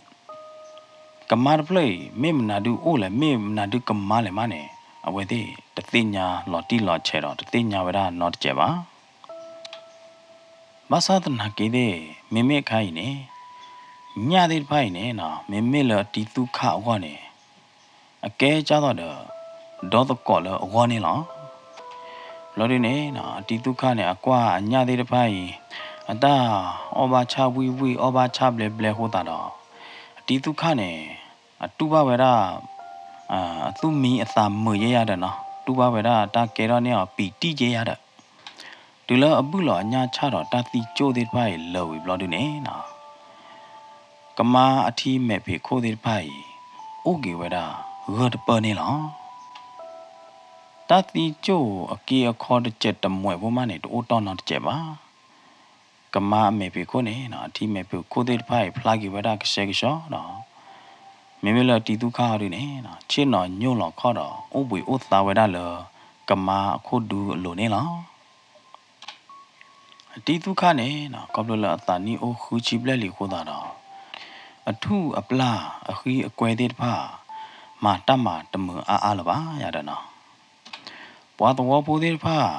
ကမါတဖျၢၣ်အံၤ မ့ၢ်မနုၤဒုအိၣ်လဲၣ် မ့ၢ်မနုၤဒုကမါလဲၣ်မးန့ၣ် အဝဲသ့ၣ်တသ့ၣ်ညါလီၤတံၢ်လီၤဆဲးဒီး တသ့ၣ်ညါဝဲဒၣ်နီတစဲးဘၣ်. ဘၣ်ဆၣ်သနာ်က့သ့ၣ် မ့မ့ၢ်အခါအံၤန့ၣ် ညၣ်သ့ၣ်တဖၣ်အံၤန့ၣ် မ့မ့ၢ်လၢအတံၤသူၣ်ခၣ်အဂီၢ်န့ၣ် အကဲကၢ်သိးဒီး ဒီသကိးလၢအဂီၢ်န့ၣ်လီၤ. ဘျီဒုန့ၣ် အတံၤသူၣ်ခၣ်န့ၣ် အကွၢ်အညၣ်သ့ၣ်တဖၣ်အံၤ အတၢ်အီၣ်ဘၣ်ဆၣ်ဝံၣ်ဝံၣ် အီၣ်ဘၣ်ဆၣ်ဘျဲဘျဲအဃိသတးဒီး အတံၤသူၣ်ခၣ်န့ၣ် အတူၢ်ဘၣ်ဝဲဒၣ် အသူၣ်မံအသးမုာ်ယဲယၤဒီးနီၤ, တူၢ်ဘၣ်ဝဲဒၣ်တၢ်ကဲထီၣ်န့ၢ်အီၤပံာ်တံၢ်ယဲယၤဒီး တုၤလၢအဘုၣ်လီၤအညၣ်ဆၣ်ဒီးတၢ်သံကၠိၣ်သ့ၣ်တဖၣ်အံၤလၢာ်ဝံၤဘျီဒုန့ၣ် ကမါအထံမဲာ်ဖံးခိၣ်သ့ၣ်တဖၣ်အံၤ အိၣ်က့ၤဝဲဒၣ်ဂၢၢ်တပၢၢ်န့ၣ်လီၤ. တၢ်သံကၠိၣ်အက့အခီတစဲးတမှဲးဖိမးန့ၣ် တအိၣ်တီၢ်နီတစဲးဘၣ်. ကမါအမဲာ်ဖံးခိၣ်န့ၣ် အထံမဲာ်ဖံးခိၣ်သ့ၣ်တဖၣ်အံၤ ဖျါက့ၤဝဲဒၣ်ကဆှဲကဆှီဒီး မ့မ့ၢ်လၢအတံၤသူၣ်ခၣ်အီၤဒုန့ၣ် ဆ့ၣ်နီၤညိၣ်လီၤခီၣ်ဒီး အိၣ်ဘှံးအိၣ်သါဝဲဒၣ်လၢ ကမါအခိၣ်ဒူအလိၤန့ၣ်လီၤ. အတံၤသူၣ်ခၣ်န့ၣ် ခီဖျိလၢအသးနံၣ်အိၣ်ဃုဆံဘျဲၣ်လံအဃိသတးဒီး အထူၣ်အပျၢ်အဃံအကွဲသ့ၣ်တဖၣ် မၤတၢ်မၤတမုာ်အါအါလၢၤဘၣ်ယၤဒီးနီၤ. ပှၤသဝီဖိသ့ၣ်တဖၣ်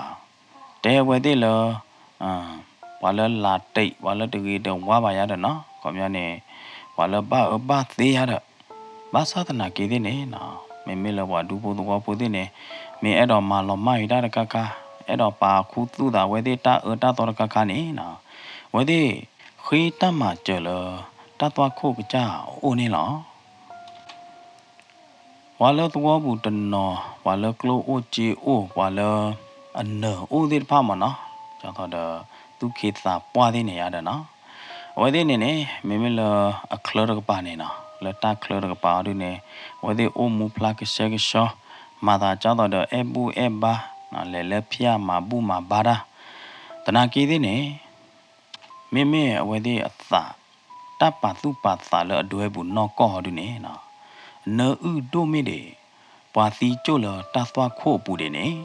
တဲဝဲသ့ၣ်လၢ ပှၤလၢလးတံး ပှၤလၢတဂ့ၤတဝါဘၣ်ယၤဒီးနီၤ, ခီပညီန့ၣ် ပှၤလၢဘၣ်အၢဘၣ်သီယၤဒီး ဘၣ်ဆၣ်သနာ်က့သ့ၣ်န့ၣ် မ့မ့ၢ်လၢပှၤဒူဖိသဝီဖိသ့ၣ်န့ၣ် မ့ၢ်အဲၣ်ဒိးမၤလီၤမၢ်ဝံၤတၢ်တခါခါ, အဲၣ်ဒိးပာ်ခူသူၣ်သးဝဲသ့ၣ်တၢ်အၢတၢ်သီတခါခါန့ၣ် အဝဲသ့ၣ်ဃ့တၢ်မၤစၢၤလၢ တၢ်သွၣ်ခိၣ်ကစၢ်အအိၣ်န့ၣ်လီၤ. ပှၤလၢသဝီပူၤတနီၤ ပှၤလၢကျိၣ်အိၣ်စ့အိၣ် ပှၤလၢအနၢၤအိၣ်သ့ၣ်တဖၣ်မ့ၢ်နီၤ, ဒ်သိးဒီး သူၣ်က့သးပှၢ်သ့ၣ်န့ၣ်ယၤဒီးနီၤ, အဝဲသ့ၣ်န့ၣ်န့ၣ် မ့မ့ၢ်လၢအချၢတကပၤန့ၣ်နီၤ, လၢတၢ်ချၢတကပၤအီၤဒုန့ၣ် အဝဲသ့ၣ်အိၣ်မူဖျါကဆှဲကဆှီ, မၤသးဒ်သိးဒီးအဲၣ်ဘူၣ်အဲၣ်ဘါ, လဲၤလၢဖၠၣ်မၤဘူၣ်မၤဘါတၢ်, သနာ်က့သ့ၣ်န့ၣ် မ့မ့ၢ်အဝဲသ့ၣ်အသး တၢ်ပာ်သူၣ်ပာ်သးလၢအဒွဲပူၤနီၢ်ကီၢ်အီၤဒုန့ၣ် နၢအုၣ်ဒိၣ်မ့ၢ်ဒံး ပှၤသံကၠိၣ်လၢတၢ်သွၣ်ခိၣ်အပူၤဒံးန့ၣ်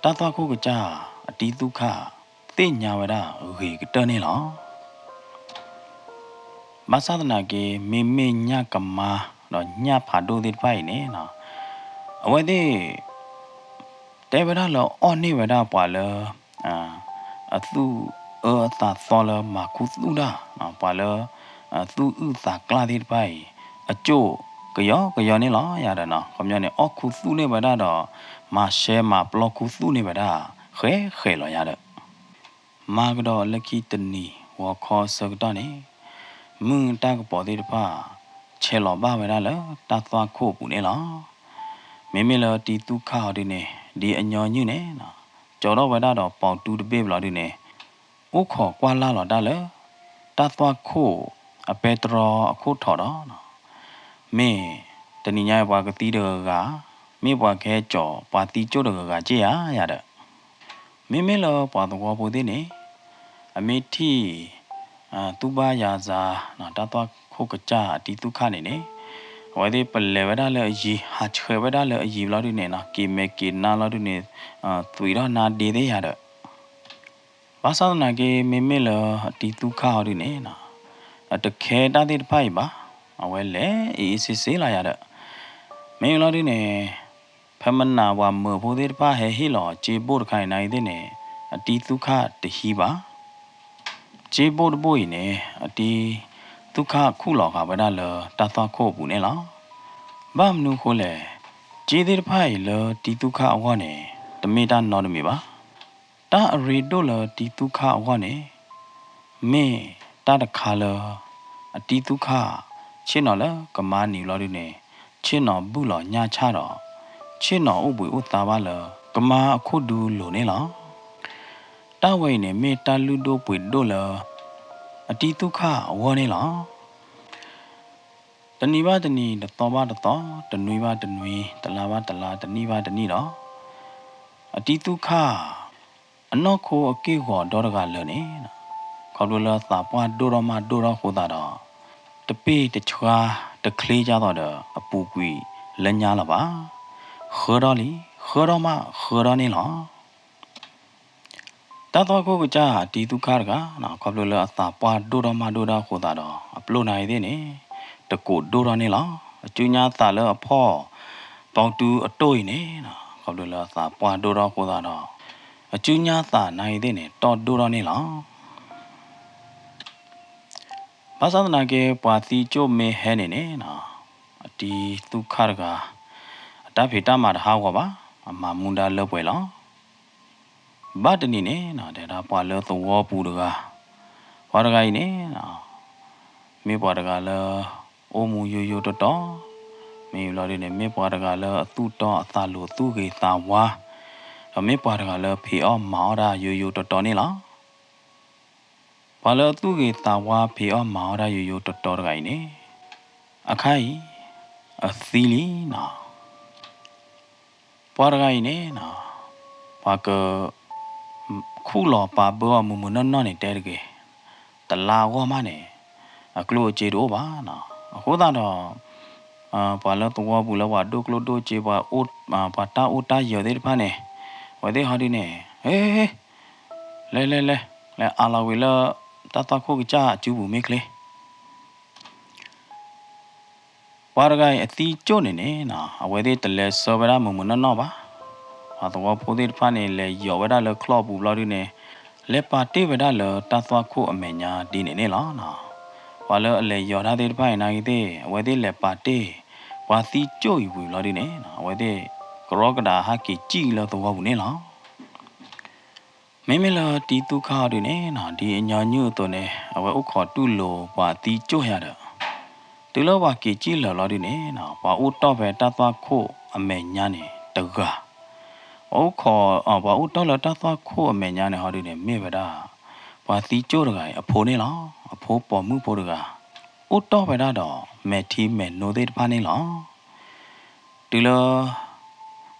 တၢ်သွၣ်ခိၣ်ကစၢ် အတံၤသူၣ်ခၣ် သ့ၣ်ညါဝဲဒၣ်ဂ့ၤကတၢၢ်န့ၣ်လီၤ. ဘၣ်ဆၣ်သနာ်က့ မ့မ့ၢ်ညၣ်ကမါ ဒီးညၣ်ဖးဒိၣ်သ့ၣ်တဖၣ်အံၤန့ၣ် အဝဲသ့ၣ် တဲဝဲဒၣ်လၢအီၣ်န့ၢ်ဝဲဒၣ်ပှၤလၢ အသူၣ်အၢအသးသီလၢမၤခူသူၣ်တၢ်, ပှၤလၢ သူၣ်အုၣ်သးကျၢ်သ့ၣ်တဖၣ်အံၤ အကၠိၣ်ကယီကယီန့ၣ်လီၤယၤဒီးနီၤ, ခီပညီန့ၣ် အီၣ်ခူသူၣ်န့ၢ်ဝဲဒၣ်ဒီး မၤရှဲမၤပျီခူသူၣ်န့ၢ်ဝဲဒၣ် ဃဲဃဲလီၤယၤဒီး မၤကဒီးလၢခံတနံၤ ဂီၤခီအဆၢကတီၢ်န့ၣ် မုၢ်တၢ်ကပီၤသ့ၣ်တဖၣ် ဆဲးလီၤဘၣ်ဝဲဒၣ်လၢတၢ်သွၣ်ခိၣ်အပူၤန့ၣ်လီၤ. မ့မ့ၢ်လၢတံၤသူၣ်ခၣ်အီၤဒုန့ၣ် ဒ်အညီနုၢ်န့ၣ် ကၠီထီၣ်ဝဲဒၣ်ဒီးပိာ်တူတဘ့ၣ်ဘျီဒုန့ၣ် အိၣ်ခိးကွၢ်လၢ်လီၤတၢ်လၢ တၢ်သွၣ်ခိၣ်အပဲတြီအခိၣ်ထီၣ်ဒီး မ့ၢ်တနံၤညါအံၤပှၤကသံတဂၤဂၤ, မ့ၢ်ပှၤကဟဲကၠီၤပှၤသံကၠိၣ်တဂၤဂၤက့ၢ်ဧါယၤဒီး မ့မ့ၢ်လၢပှၤသဝီဖိသ့ၣ်န့ၣ် အမ့ၢ်ထံၣ် သူၣ်ဘၣ်ယၤစၢ် တၢ်သွၣ်ခိၣ်ကစၢ်အတံၤသူၣ်ခၣ်န့ၣ်န့ၣ် အဝဲသ့ၣ်ပလဲၤဝဲဒၣ်လၢအယံၤ ဟးဆှဲးဝဲဒၣ်လၢအယံၤဘျီဒုန့ၣ် က့ၤမဲာ်က့ၤနါလီၤဒုန့ၣ် သွံးထီၣ်နါဒ့သ့ၣ်ယၤဒီး ဘၣ်ဆၣ်သနာ်က့ မ့မ့ၢ်လၢအတံၤသူၣ်ခၣ်အီၤဒုန့ၣ်နီၤ, အတခဲတၢ်သ့ၣ်တဖၣ်အံၤဘၣ်, အဝဲလဲၤအ့ၣ်အ့ၣ်ဆ့ဆ့လီၤယၤဒီး, မ့ၢ်လီၤဒုန့ၣ် ဖဲမနၤပှၤမုၣ်ဖိသ့ၣ်တဖၣ်ဟဲဟ့ၣ်လီၤစ့ဘိၣ်တခါအံၤနာ်အံၤသ့ၣ်န့ၣ်, အတံၤသူၣ်ခၣ်တဟံးဘၣ်. စ့ဘိၣ်တဘိၣ်အံၤန့ၣ် အတံၤသူၣ်ခၣ်ခူၣ်လီၤဃာ်ဝဲဒၣ်လၢတၢ်သွၣ်ခိၣ်အပူၤန့ၣ်လီၤ. ဘၣ်မနုၤအဃိလဲၣ်, စ့သ့ၣ်တဖၣ်အံၤလၢတံၤသူၣ်ခၣ်အဂီၢ်န့ၣ် တမ့ၢ်တၢ်နီတမံၤဘၣ်. တၢ်အရ့ဒိၣ်လၢတံၤသူၣ်ခၣ်အဂီၢ်န့ၣ် မ့ၢ်တၢ်တခါလၢ အတံၤသူၣ်ခၣ် ဆ့ၣ်နီၤလၢကမါနံၤလီၤဒုန့ၣ်, ဆ့ၣ်နီၤဘုၣ်လီၤညၣ်ဆၣ်ဒီး ဆ့ၣ်နီၤအိၣ်ဘှံးအိၣ်သါဘၣ်လၢ ကမါအခိၣ်ဒူလိၤန့ၣ်လီၤ. တၢ်ဝဲအံၤန့ၣ် မ့ၢ်တၢ်လုၢ်ဒိၣ်ပှ့ၤဒိၣ်လၢ အတံၤသူၣ်ခၣ်အဂီၢ်န့ၣ်လီၤ. တနံၤဘၣ်တနံၤ, တသီဘၣ်တသီ, တနွံဘၣ်တနွံ, တလါဘၣ်တလါ, တနံၣ်ဘၣ်တနံၣ်ဒီး, အတံၤသူၣ်ခၣ် အနီၢ်ခိအက့ၢ်ဂီၤဒီတဂၤလၢာ်န့ၣ်, ခီဖျိလၢအသးပှၢ်ဒိၣ်ထီၣ်မးဒိၣ်ထီၣ်အဃိသတးဒီး, တပ့ၢ်တဆှါတချ့ကသိးဒီး အပူၤကွံာ်လၢညါလၢၤဘၣ်. ဃၢထီၣ်လံ, ဃၢထီၣ်မးဃၢထီၣ်န့ၣ်လီၤ. တၢ်သွၣ်ခိၣ်ကစၢ်အတံၤသူၣ်ခၣ်တဂၤ, ခီဖျိလၢအသးပှၢ်ဒိၣ်ထီၣ်မးဒိၣ်ထီၣ်အဃိသတးဒီး အပျိၢ်နာ်အံၤသ့ၣ်န့ၣ် တကိးဒိၣ်ထီၣ်န့ၣ်လီၤ. အစုညါသးလၢအဖီၣ် ပီတူအတိၢ်အံၤန့ၣ်, ခီဖျိလၢအသးပှၢ်ဒိၣ်ထီၣ်အဃိသတးဒီး, အစုညါသးနာ်အံၤသ့ၣ်န့ၣ် တီၢ်ဒိၣ်ထီၣ်န့ၣ်လီၤ. ဘၣ်ဆၣ်သနာ်က့ ပှၤသံကၠိၣ်မ့ၢ်ဟဲန့ၣ်န့ၣ်, အတံၤသူၣ်ခၣ်တဂၤ အတၢ်ဖံးတၢ်မၤတဟးဂီၤဘၣ်, အမၤမူဒါလၢပှဲၤလီၤ. ဘၣ်တနံၤန့ၣ် တဲဒၣ်ပှၤလၢသဝီပူၤတဂၤ, ပှၤတဂၤအံၤန့ၣ် မ့ၢ်ပှၤတဂၤလၢ အိၣ်မူယိယိတီတီ, မ့ၢ်လီၤဒုန့ၣ် မ့ၢ်ပှၤတဂၤလၢအသူၣ်တီအသးလိၤသူၣ်ဂ့ၤသးဝါ, ဒီးမ့ၢ်ပှၤတဂၤလၢဖံးအီၣ်မၤအီၣ်တၢ်ယိယိတီတီန့ၣ်လီၤ. ပှၤလၢအသူၣ်ဂ့ၤသးဝါဖံးအီၣ်မၤအီၣ်တၢ်ယိယိတီတီတဂၤအံၤန့ၣ်, အခါအံၤ အသံလံနီၤ. ပှၤတဂၤအံၤန့ၣ်, ပှၤက ခူၣ်လီၤပာ်ဘၢအီၤမုၢ်မုၢ်နီၢ်နီၢ်န့ၣ်တဲတဂ့ၤ, တလါအဂီၢ်မးန့ၣ် အကျိၣ်အစ့တအိၣ်ဘၣ်နီၤ. အဃိသတးဒီး ပှၤလၢသဝီပူၤလၢပှၤဒိၣ်ကျိၣ်ဒိၣ်စ့ ပှၤတၢ်အိၣ်တၢ်ယၢၤသ့ၣ်တဖၣ်န့ၣ်, အဝဲသ့ၣ်ဟီဒုန့ၣ်, ဟ့, လဲၤလဲၤလဲၤ, လဲၤအးလီၤဝံၤလၢ တၢ်သွၣ်ခိၣ်ကစၢ်အစုပူၤမ့ၢ်ချ့. ပှၤတဂၤအံၤအသံကၠိၣ်န့ၣ်န့ၣ်, အဝဲသ့ၣ်တလဲၤဆှၢဝဲဒၣ်မုၢ်မုၢ်နီၢ်နီၢ်ဘၣ်. ပှၤသဝီဖိသ့ၣ်တဖၣ်န့ၣ် လဲၤယီၤဝဲဒၣ်လၢချီၣ်ပူၤဘျီဒုန့ၣ်, လဲၤပာ်တ့ၢ်ဝဲဒၣ်လၢတၢ်သွၣ်ခိၣ်အမဲာ်ညါဒ်န့ၣ်န့ၣ်လီၤ. ပှၤလၢအလဲၤယီၤတၢ်သ့ၣ်တဖၣ်အံၤနာ်ဂ့ၤသ့ၣ် အဝဲသ့ၣ်လဲၤပာ်တ့ၢ် ပှၤသံကၠိၣ်အံၤဝံၤဘျီဒုန့ၣ်, အဝဲသ့ၣ်ကရီကဒးဟးက့ၤကံၣ်လၢသဝီပူၤန့ၣ်လီၤ. မ့မ့ၢ်လၢတံၤသူၣ်ခၣ်အီၤဒုန့ၣ်, ဒ်အညီနုၢ်အသိးန့ၣ် အဝဲအိၣ်ခိးတူၢ်လိာ်ပှၤသံကၠိၣ်ယၤဒီး, တုၤလၢပှၤက့ၤကံၣ်လၢာ်လီၤဒုန့ၣ်, ပှၤအိၣ်တီၢ်ဖဲတၢ်သွၣ်ခိၣ်အမဲာ်ညါန့ၣ်တဂၤ, ပှၤအိၣ်ခိး, ပှၤအိၣ်တီၢ်လၢတၢ်သွၣ်ခိၣ်အမဲာ်ညါန့ၣ်ဟီဒုန့ၣ် မ့ၢ်ဝဲဒၣ် ပှၤသံကၠိၣ်တဂၤအံၤအဖိန့ၣ်လီၤ. အဖိပိာ်မုၣ်ဖိတဂၤ အိၣ်တီၢ်ဝဲဒၣ်ဒီး မဲာ်ထံမဲာ်နိသ့ၣ်တဖၣ်န့ၣ်လီၤ. တုၤလၢ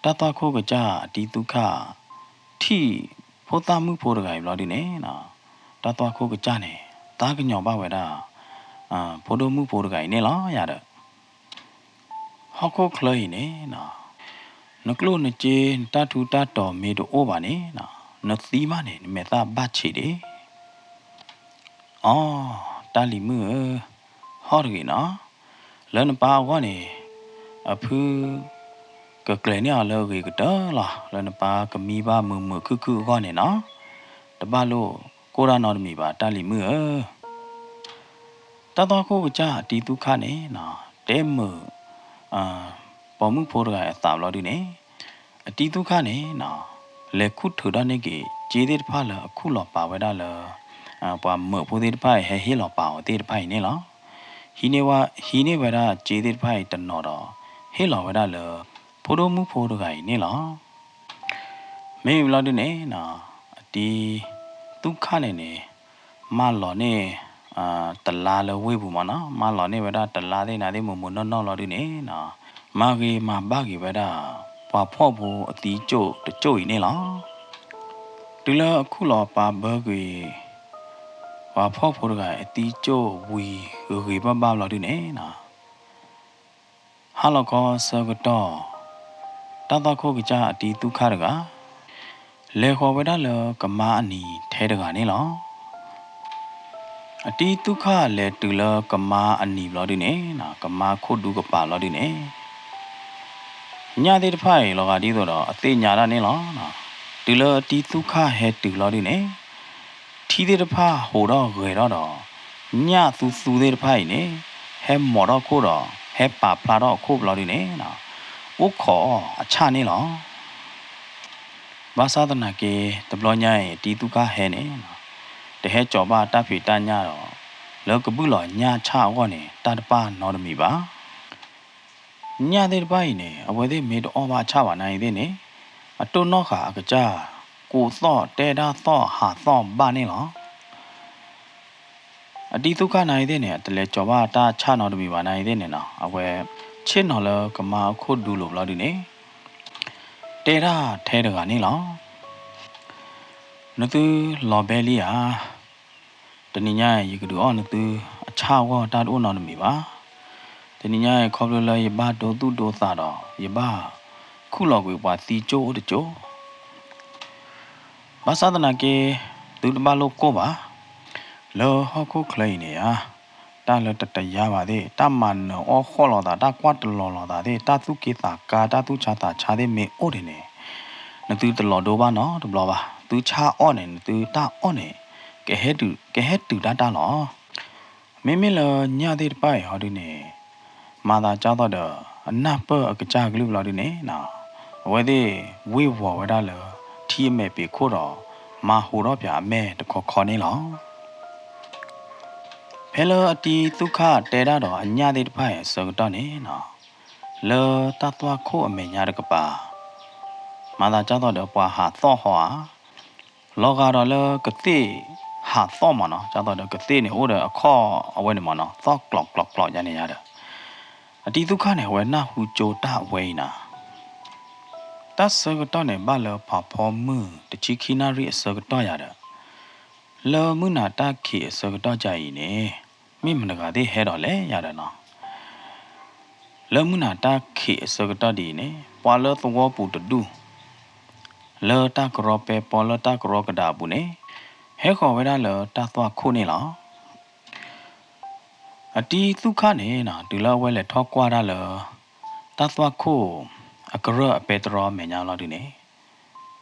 တၢ်သွၣ်ခိၣ်ကစၢ်အတံၤသူၣ်ခၣ် ထံၣ်ဖိသၣ်မုၣ်ဖိတဂၤအံၤဘျီဒုန့ၣ်, တၢ်သွၣ်ခိၣ်ကစၢ်န့ၣ် သးကညီၤဘၣ်ဝဲဒၣ် ဖိဒိၣ်မုၣ်ဖိတဂၤအံၤန့ၣ်လီၤယၤဒီး, ဟီၣ်ခိၣ်ချၢအံၤန့ၣ်, နကျိၣ်နစ့နတၢ်ထူးတၢ်တီၤမ့ၢ်တအိၣ်ဘၣ်န့ၣ်, နသံမးန့ၣ် နမဲာ်သၣ်ဘၣ်ဆံးဒံး အီ, တၢ်လံၤမုၣ်ဧၢ, ဟီၣ်တဂ့ၤနီၤ, လၢနပၢ်အဂီၢ်န့ၣ်, အဖု ကကျဲၤန့ၢ်အီၤလၢအဂ့ၤကတၢၢ်လီၤ. လၢနပၢ်ကမံဘၣ်မုာ်မုာ်ခုၣ်ခုၣ်အဂီၢ်န့ၣ်နီၤ, တဘၣ်လိၣ်ကိၢ်တၢ်နီတမံၤဘၣ် တၢ်လံၤမုၣ်ဧၢ. တၢ်သွၣ်ခိၣ်ကစၢ်အတံၤသူၣ်ခၣ်န့ၣ်နီၤ, တဲမုာ် ပိာ်မုၣ်ဖိတဂၤအသးဘျီဒုန့ၣ်, အတံၤသူၣ်ခၣ်န့ၣ်နီၤ, လဲၤခူၣ်ထုးထီၣ်န့ၢ်က့ၤ စ့သ့ၣ်တဖၣ်လၢအခူၣ်လီၤပာ်ဝဲဒၣ်လၢ ပှၤမုၣ်ဖိသ့ၣ်တဖၣ်အံၤဟဲဟ့ၣ်လီၤပာ်အီၤသ့ၣ်တဖၣ်အံၤန့ၣ်လီၤ. ဟံးန့ၢ်ဝဲ, ဟံးန့ၢ်ဝဲဒၣ်စ့သ့ၣ်တဖၣ်အံၤတနီၤဒီး ဟ့ၣ်လီၤဝဲဒၣ်လၢ ဖိဒိၣ်မုၣ်ဖိတဂၤအံၤန့ၣ်လီၤ. မ့ၢ်ဘျီဒုန့ၣ်နီၤ, အတံၤသူၣ်ခၣ်န့ၣ်န့ၣ်, မၢလီၤန့ၢ် တလါလၢဝ့ၢ်ပူၤမးနီၤ, မၢလီၤန့ၢ်ဝဲဒၣ်တလါသ့ၣ်နၤသ့ၣ်မုၢ်မုၢ်နီၢ်နီၢ်လီၤဒုန့ၣ်နီၤ, မၤဂ့ၤမၤဘၣ်က့ၤဝဲဒၣ် ပှၤဖှီၣ်ဖိအသံကၠိၣ်တကၠိၣ်အံၤန့ၣ်လီၤ. တုၤလၢအခူၣ်လီၤပာ်ဘၢကွံာ် ပှၤဖှီၣ်ဖိတဂၤအသံကၠိၣ်ဝံၤဂ့ၤဂ့ၤဘၣ်ဘၣ်လီၤဒုန့ၣ်နီၤ, ဟါလီၤခီဆၢကတီၢ်, တၢ်သွၣ်ခိၣ်ကစၢ်အတံၤသူၣ်ခၣ်တဂၤ, လဲၤဃီၤဝဲဒၣ်လၢကမါအနံၤထဲတဂၤန့ၣ်လီၤ. အတံၤသူၣ်ခၣ်လဲၤတုၤလၢကမါအနံၤဘျီဒုန့ၣ်, ကမါခိၣ်ဒူကပၤဘျီဒုန့ၣ်, ညၣ်သ့ၣ်တဖၣ်အံၤလီၤဂာ်ဒ်သိးဒီး အသ့ၣ်ညါတၢ်န့ၣ်လီၤ. တုၤလၢအတံၤသူၣ်ခၣ်ဟဲတုၤဘျီဒုန့ၣ်, ထံသ့ၣ်တဖၣ်ဟူးထီၣ်ဂဲၤထီၣ်ဒီး, ညၣ်သူသူသ့ၣ်တဖၣ်အံၤန့ၣ်, ဟဲမိာ်ထီၣ်ခိၣ်ဒီး ဟဲပာ်ဖျါထီၣ်အခိၣ်ဘျီဒုန့ၣ်, အိၣ်ခိးအီၤအဆၣ်န့ၣ်လီၤ. ဘၣ်ဆၣ်သနာ်က့ တဘျီညါအံၤ အတံၤသူၣ်ခၣ်ဟဲန့ၣ်, တဟဲကၠီၤဘၣ်တၢ်ဖံးတၢ်ညၣ်ဒီး, လၢကဘုၣ်လီၤညၣ်ဆၣ်အဂီၢ်န့ၣ် တၢ်တပၣ်နီတမံၤဘၣ်. ညၣ်သ့ၣ်တဖၣ်အံၤန့ၣ် အဝဲသ့ၣ်မ့ၢ်တအီၣ်ဘၣ်ဆၣ်ဘၣ်နၤအံၤသ့ၣ်န့ၣ်, အတိၢ်နီၣ်ဃာ်အကစၢ်, ကိးသီၣ်တဲတၢ်သီၣ်ဟးသီၣ်ဘၣ်န့ၣ်လီၤ. အတံၤသူၣ်ခၣ်နၤအံၤသ့ၣ်န့ၣ် အတလဲၤကၠီၤဘၣ်တၢ်ဆၣ်နီတမံၤဘၣ်နၤအံၤသ့ၣ်န့ၣ်နီၤ, အဝဲဆ့ၣ်နီၤလၢကမါအခိၣ်ဒူလိၤဘျီဒုန့ၣ်, တဲဒၣ်ထဲတဂၤန့ၣ်လီၤ. နသုလီၤဘဲလံဧါ. တနံၤညါအံၤ ယကဒုးအီၣ်နသုအဆၣ်အဂီၢ် တၢ်တအိၣ်နီတမံၤဘၣ်. တနံၤညါအံၤ ခီဖျိလၢယဘၣ်ဒိသူၣ်ဒိသးဒီး ယဘၣ်ခူၣ်လီၤကွံာ်ပှၤသံကၠိအိၣ်တကၠိ, ဘၣ်ဆၣ်သနာ်က့ သုတဘၣ်လိၣ်ကိၢ်ဘၣ်. လၢဟီၣ်ခိၣ်ချၢအံၤန့ၣ်ဧါ, တၢ်လၢတတယါဘၣ်သ့ၣ်, တၢ်မၤနၢၤအီၣ်ဃီၣ်လိာ်သး, တၢ်ကွၢ်တလီၤလိာ်သးသ့ၣ်, တၢ်သူၣ်က့သးကါ, တၢ်သူၣ်ဆါသးဆါသ့ၣ်မ့ၢ်အိၣ်ဒံးန့ၣ်, နသုတလီၤဒိဘၣ်နီတဘျီဘၣ်. သုဆၣ်အီၣ်န့ၣ် နသုတၢ်အီၣ်န့ၣ် ကဟဲတုၤ, ကဟဲတုၤတၢ်တၢ်လီၤ. မ့မ့ၢ်လၢညၣ်သ့ၣ်တဖၣ်အံၤဟီဒုန့ၣ်, မၤသးကၢ်သိးဒီး အနၢ်ပၢၢ်အကစၢ်ကလုၢ်ဘျီဒုန့ၣ်, အဝဲသ့ၣ်ဝ့ၢ်ဝီၤဝဲဒၣ်လၢ ထံအမဲာ်ပ့ၤခိၣ်ဒီး မၤဟူးထီၣ်ပၠးအမဲာ်တခီခီန့ၣ်လီၤ. ဖဲလၢအတံၤသူၣ်ခၣ်တဲတၢ်ဒီးအညၣ်သ့ၣ်တဖၣ်အံၤအဆၢကတီၢ်န့ၣ်, လၢတၢ်သွၣ်ခိၣ်အမဲာ်ညါတကပၤ, မၤသးကၢ်သိးဒီးပှၤဟးသီၣ်ဟီဧါ, လီၤဂာ်ဒီးလၢကသ့ၣ်ဟးသီၣ်မးနီၤ, ကၢ်သိးဒီးကသ့ၣ်န့ၣ်အိၣ်ဒီးအခီၣ်အဝဲန့ၣ်မးနီၤ, သီၣ်ကျီးကျီးကျီးယါန့ၣ်ယါဒီး, အတံၤသူၣ်ခၣ်န့ၣ် အဝဲနၢ်ဟူကၠိတၢ်အဝဲအံၤနၤ. တၢ်ဆၢကတီၢ်န့ၣ် ဘၣ်လၢဖးဖီမုၢ်တဆံခံနၣ်ရံၣ်အဆၢကတီၢ်ယါဒီး, လၢမုၢ်နၤတၢ်ခံးအဆၢကတီၢ်ယါအံၤန့ၣ်, မ့ၢ်မတဂၤသ့ၣ်ဟဲဒီးလဲၣ်ယါဒီးနီၤ. လၢမုၢ်နၤတၢ်ခံးအဆၢကတီၢ်ဒ်အံၤန့ၣ် ပှၤလၢသဝီပူၤတဒူၣ်, လၢတၢ်ကရီပဲပီလၢတၢ်ကရီကဒါအပူၤန့ၣ်, ဟဲဃီၤဝဲဒၣ်လၢတၢ်သွၣ်ခိၣ်န့ၣ်လီၤ. အတံၤသူၣ်ခၣ်န့ၣ် တုၤလၢအဝဲလဲၤထီၣ်ကွၢ်တၢ်လၢ တၢ်သွၣ်ခိၣ်အကရၢၢ်အပဲတြီမဲာ်ညါလီၤဒုန့ၣ်,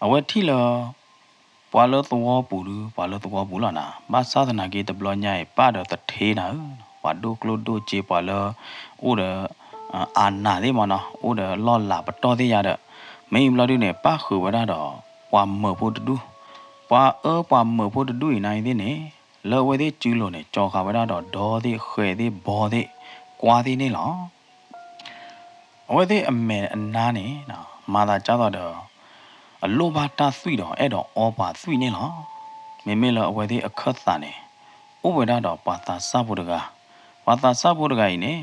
အဝဲထံၣ်လၢ ပှၤလၢသဝီပူၤဒု ပှၤလၢသဝီပူၤလီၤနၤ, ဘၣ်ဆၣ်သနာ်က့တဘျီညါအံၤ ပၣ်ဒီးသထ့နၤဧၢ, ပှၤဒိၣ်ကျိၣ်ဒိၣ်စ့ ပှၤလၢ အိၣ်ဒီး အနးသ့ၣ်မးနီၤ, အိၣ်ဒီးလီၢ်လၤပတီၢ်သ့ၣ်ယါဒီး, မ့ၢ်အံၤဘျီဒုန့ၣ် ပၣ်ဃုာ်ဝဲဒၣ်ဒီး ပှၤမၢၤဖိတဒူၣ်, ပှၤအၢပှၤမၢၤဖိတဒူၣ်အံၤနၤအံၤသ့ၣ်န့ၣ်, လၢအဝဲသ့ၣ်စုလိၤန့ၣ် ကၠီၤဃာ်ဝဲဒၣ်ဒီးဒီသ့ၣ်ဃဲးသ့ၣ်ဘီသ့ၣ် ကွါသ့ၣ်န့ၣ်လီၤ. အဝဲသ့ၣ်အမဲာ်အနါန့ၣ် မၤသးကၢ်သိးဒီး အလိၣ်ဘၣ်တၢ်သွံၣ်ဒီးအဲၣ်ဒိးအီပှၤသွံၣ်န့ၣ်လီၤ. မ့မ့ၢ်လၢအဝဲသ့ၣ်အခၢၣ်သးန့ၣ် အိၣ်ဝဲဒၣ်ဒီးပှၤသးစၢ်ဖိတဂၤ, ပှၤသးစၢ်ဖိတဂၤအံၤန့ၣ်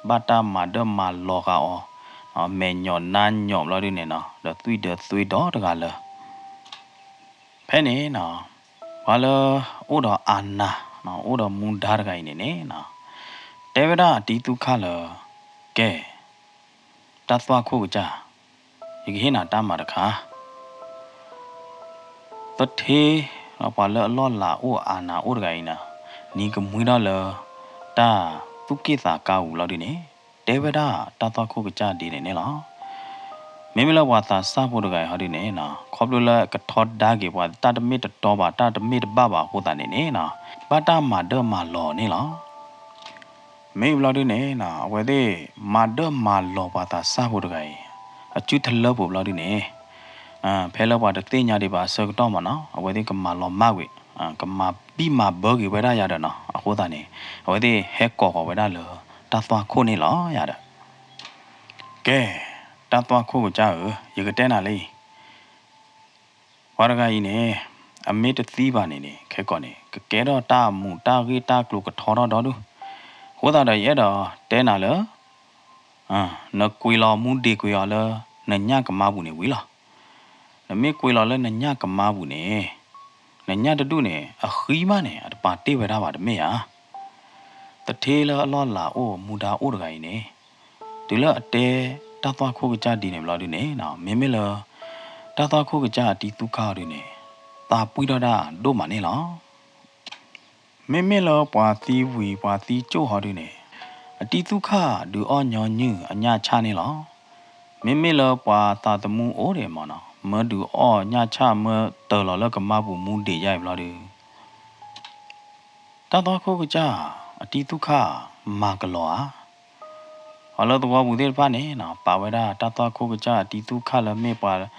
ဘၣ်တၢ်မၤဒၢၣ်မၤလီၤဃာ်အီၤ, မဲာ်ညိးနါညိးဘျီဒုန့ၣ်နီၤ ဒီးသွံၣ်ဒၢသွံၣ်ဒီတဂၤလၢ ဖဲန့ၣ်နီၤ ပှၤလၢအိၣ်ဒီးအနး အိၣ်ဒီးမူဒါတဂၤအံၤန့ၣ်န့ၣ်နီၤ တဲဝဲဒၣ်အတံၤသူၣ်ခၣ်လၢ ကဲ တၢ်သွၣ်ခိၣ်ကစၢ်, ယကဟ့ၣ်နၤတၢ်မၤတခါ, သထ့ ပှၤလၢအလီၢ်လၤအိၣ်အနးအိၣ်တဂၤအံၤနီၤ နံၤကမှံထီၣ်လၢ တၢ်သူၣ်က့ၣ်သးကါပူၤလီၤဒုန့ၣ် တဲဝဲဒၣ်တၢ်သွၣ်ခိၣ်ကစၢ်ဒ်န့ၣ်န့ၣ်လီၤ. မ့မ့ၢ်လၢပှၤသးစၢ်ဖိတဂၤအံၤဟီဒုန့ၣ်နီၤ ခီဖျိလၢကထီဒါက့ၤပှၤ တၢ်တမ့ၢ်တတီဘၣ် တၢ်တမ့ၢ်တဘၣ်ဘၣ်အဃိသတးန့ၣ်န့ၣ်နီၤ ဘၣ်တၢ်မၤဒၢၣ်မၤလီၤန့ၣ်လီၤ. မ့ၢ်ဘျီဒုန့ၣ်နီၤ အဝဲသ့ၣ်မၤဒၢၣ်မၤလီၤပှၤသးစၢ်ဖိတဂၤအံၤ အစုတလၢပူၤဘျီဒုန့ၣ် ဖဲလၢပှၤတသ့ၣ်ညါဒံးဘၣ်အဆၢကတီၢ်မးနီၤ အဝဲသ့ၣ်ကမၤလီၤမၢ်ကွံာ် ကမၤဘံၣ်မၤဘၢက့ၤဝဲဒၣ်ယၤဒီးနီၤ အဃိသတးန့ၣ် အဝဲသ့ၣ်ဟဲကိးဃီၤဝဲဒၣ်လၢ တၢ်သွၣ်ခိၣ်န့ၣ်လီၤယၤဒီး ကဲ တၢ်သွၣ်ခိၣ်ကစၢ်ဧၢ ယကတဲနၤလံ ပှၤတဂၤအံၤန့ၣ် အမ့ၢ်တသံဘၣ်န့ၣ်န့ၣ် ခဲကိာ်န့ၣ် ကကဲထီၣ်တၢ်အမူးတၢ်ဂ့ၢ်တၢ်ကျိၤကထီထီၣ်ဒီဒူၣ်, အဃိသတးဒီးယအဲၣ်ဒိးတဲနၤလၢ နကွံာ်လီၤမူဒ့ကွံာ်အီၤလၢ နညၣ်ကမါပူၤန့ၣ်ဝံၤလီၤ. နမ့ၢ်ကွံာ်လီၤလၢနညၣ်ကမါပူၤန့ၣ် နညၣ်တဒူၣ်န့ၣ် အဃံမးန့ၣ် အတပာ်တ့ၢ်ဝဲဒၣ်ဘၣ်တမ့ၢ်ဧါ. သထ့လၢအလီၢ်လၤအိၣ်မူဒါအိၣ်တဂၤအံၤန့ၣ် တုၤလၢအတဲတၢ်သွၣ်ခိၣ်ကစၢ်ဒ်န့ၣ်ဘျီဒုန့ၣ် မ့မ့ၢ်လၢ တၢ်သွၣ်ခိၣ်ကစၢ်အတံၤသူၣ်ခၣ်အီၤဒုန့ၣ် သးပှံၢ်ထီၣ်ဒၣ်ဒိၣ်မးန့ၣ်လီၤ. မ့မ့ၢ်လၢပှၤသံဝံၤပှၤသံကၠိၣ်ဟီဒုန့ၣ် အတံၤသူၣ်ခၣ်ဒုးအီၣ်ညီနုၢ်အညၣ်ဆၣ်န့ၣ်လီၤ. မ့မ့ၢ်လၢပှၤသးသမူအိၣ်ဒံးမ့ၢ်နီၤ မၢဒုးအီၣ်ညၣ်ဆၣ်မၢတၢၤလီၤလၢကမါပူၤမူဒံးယါအံၤဘျီဒု တၢ်သွၣ်ခိၣ်ကစၢ်အတံၤသူၣ်ခၣ်မၤကလီၤဧါ. ပှၤလၢသဝီပူၤသ့ၣ်တဖၣ်န့ၣ်နီၤ ပာ်ဝဲဒၣ်တၢ်သွၣ်ခိၣ်ကစၢ်အတံၤသူၣ်ခၣ်လၢမ့ၢ်ပှၤ လီၤ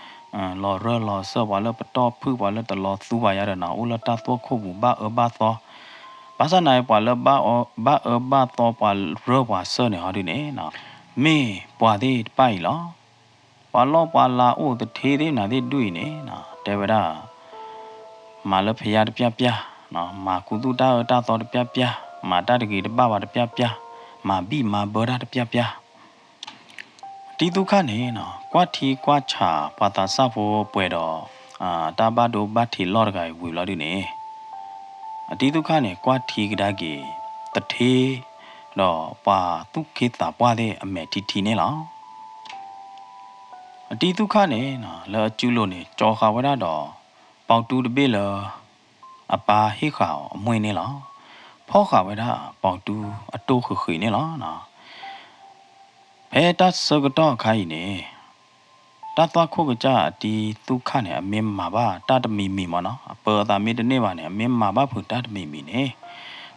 ရၢၢ်လီၤစၢၢ် ပှၤလၢပတီၢ်ဖုၣ် ပှၤလၢတလီၤသူဘၣ်ယါဒီးနီၤ အိၣ်လၢတၢ်သွၣ်ခိၣ်ပူၤဘၣ်အၢဘၣ်သီ, ဘၣ်ဆၣ်နာ်အံၤ ပှၤလၢဘၣ်အၢဘၣ်သီ ပှၤရၢၢ်ပှၤစၢၢ်န့ၣ်ဟီဒုန့ၣ်နီၤ မ့ၢ်ပှၤသ့ၣ်တဖၣ်အံၤလီၤ. ပှၤလီၢ်ပှၤလၤအိၣ်သထ့သ့ၣ်မနုၤသ့ၣ်ဒူၣ်အံၤန့ၣ်နီၤ တဲဝဲဒၣ် မၤလၢဖယါတပျၢ်ပျၢ်, မၤခူသူၣ်တၢ်အၢတၢ်သီတပျၢ်ပျၢ်, မၤတၢ်တဂ့ၤတဘၣ်ဘၣ်တပျၢ်ပျၢ်, မၤဘံၣ်မၤဘၢတၢ်တပျၢ်ပျၢ်. အတံၤသူၣ်ခၣ်န့ၣ်နီၤ ကွၢ်ထံကွၢ်ဆးပှၤသးစၢ်ဖိပှဲၤဒီး တၢ်ဘၣ်ဒိဘၣ်ထံးလီၢ်တဂၤအံၤဝံၤဘျီဒုန့ၣ် အတံၤသူၣ်ခၣ်န့ၣ် ကွၢ်ထံကဒါက့ၤ သထ့ ဒီးပှၤသူၣ်က့သးပှၢ်သ့ၣ်အမဲာ်ထံထံန့ၣ်လီၤ. အတံၤသူၣ်ခၣ်န့ၣ်နီၤ လၢအစုလိၤန့ၣ် ကၠီၤဃာ်ဝဲဒၣ်ဒီး ပီၣ်တူတဘ့ၣ်လၢ အပၢ်ဟ့ၣ်ဃာ်အီၤအမွ့ၢ်န့ၣ်လီၤ. ဖီၣ်ဃာ်ဝဲဒၣ်ပီၣ်တူအတိၢ်ဃုာ်ဃုာ်န့ၣ်လီၤ. ဖဲတၢ်ဆၢကတီၢ်အခါအံၤန့ၣ် တၢ်သွၣ်ခိၣ်ကစၢ်အတံၤသူၣ်ခၣ်န့ၣ် အမ့ၢ်မၤဘၣ်တၢ်တမံၤမံၤမ့ၢ်နီၤ အပၢၤအသးမ့ၢ်တန့ၢ်ဘၣ်န့ၣ် အမ့ၢ်မၤဘၣ်ဖုးတၢ်တမံၤမံၤန့ၣ်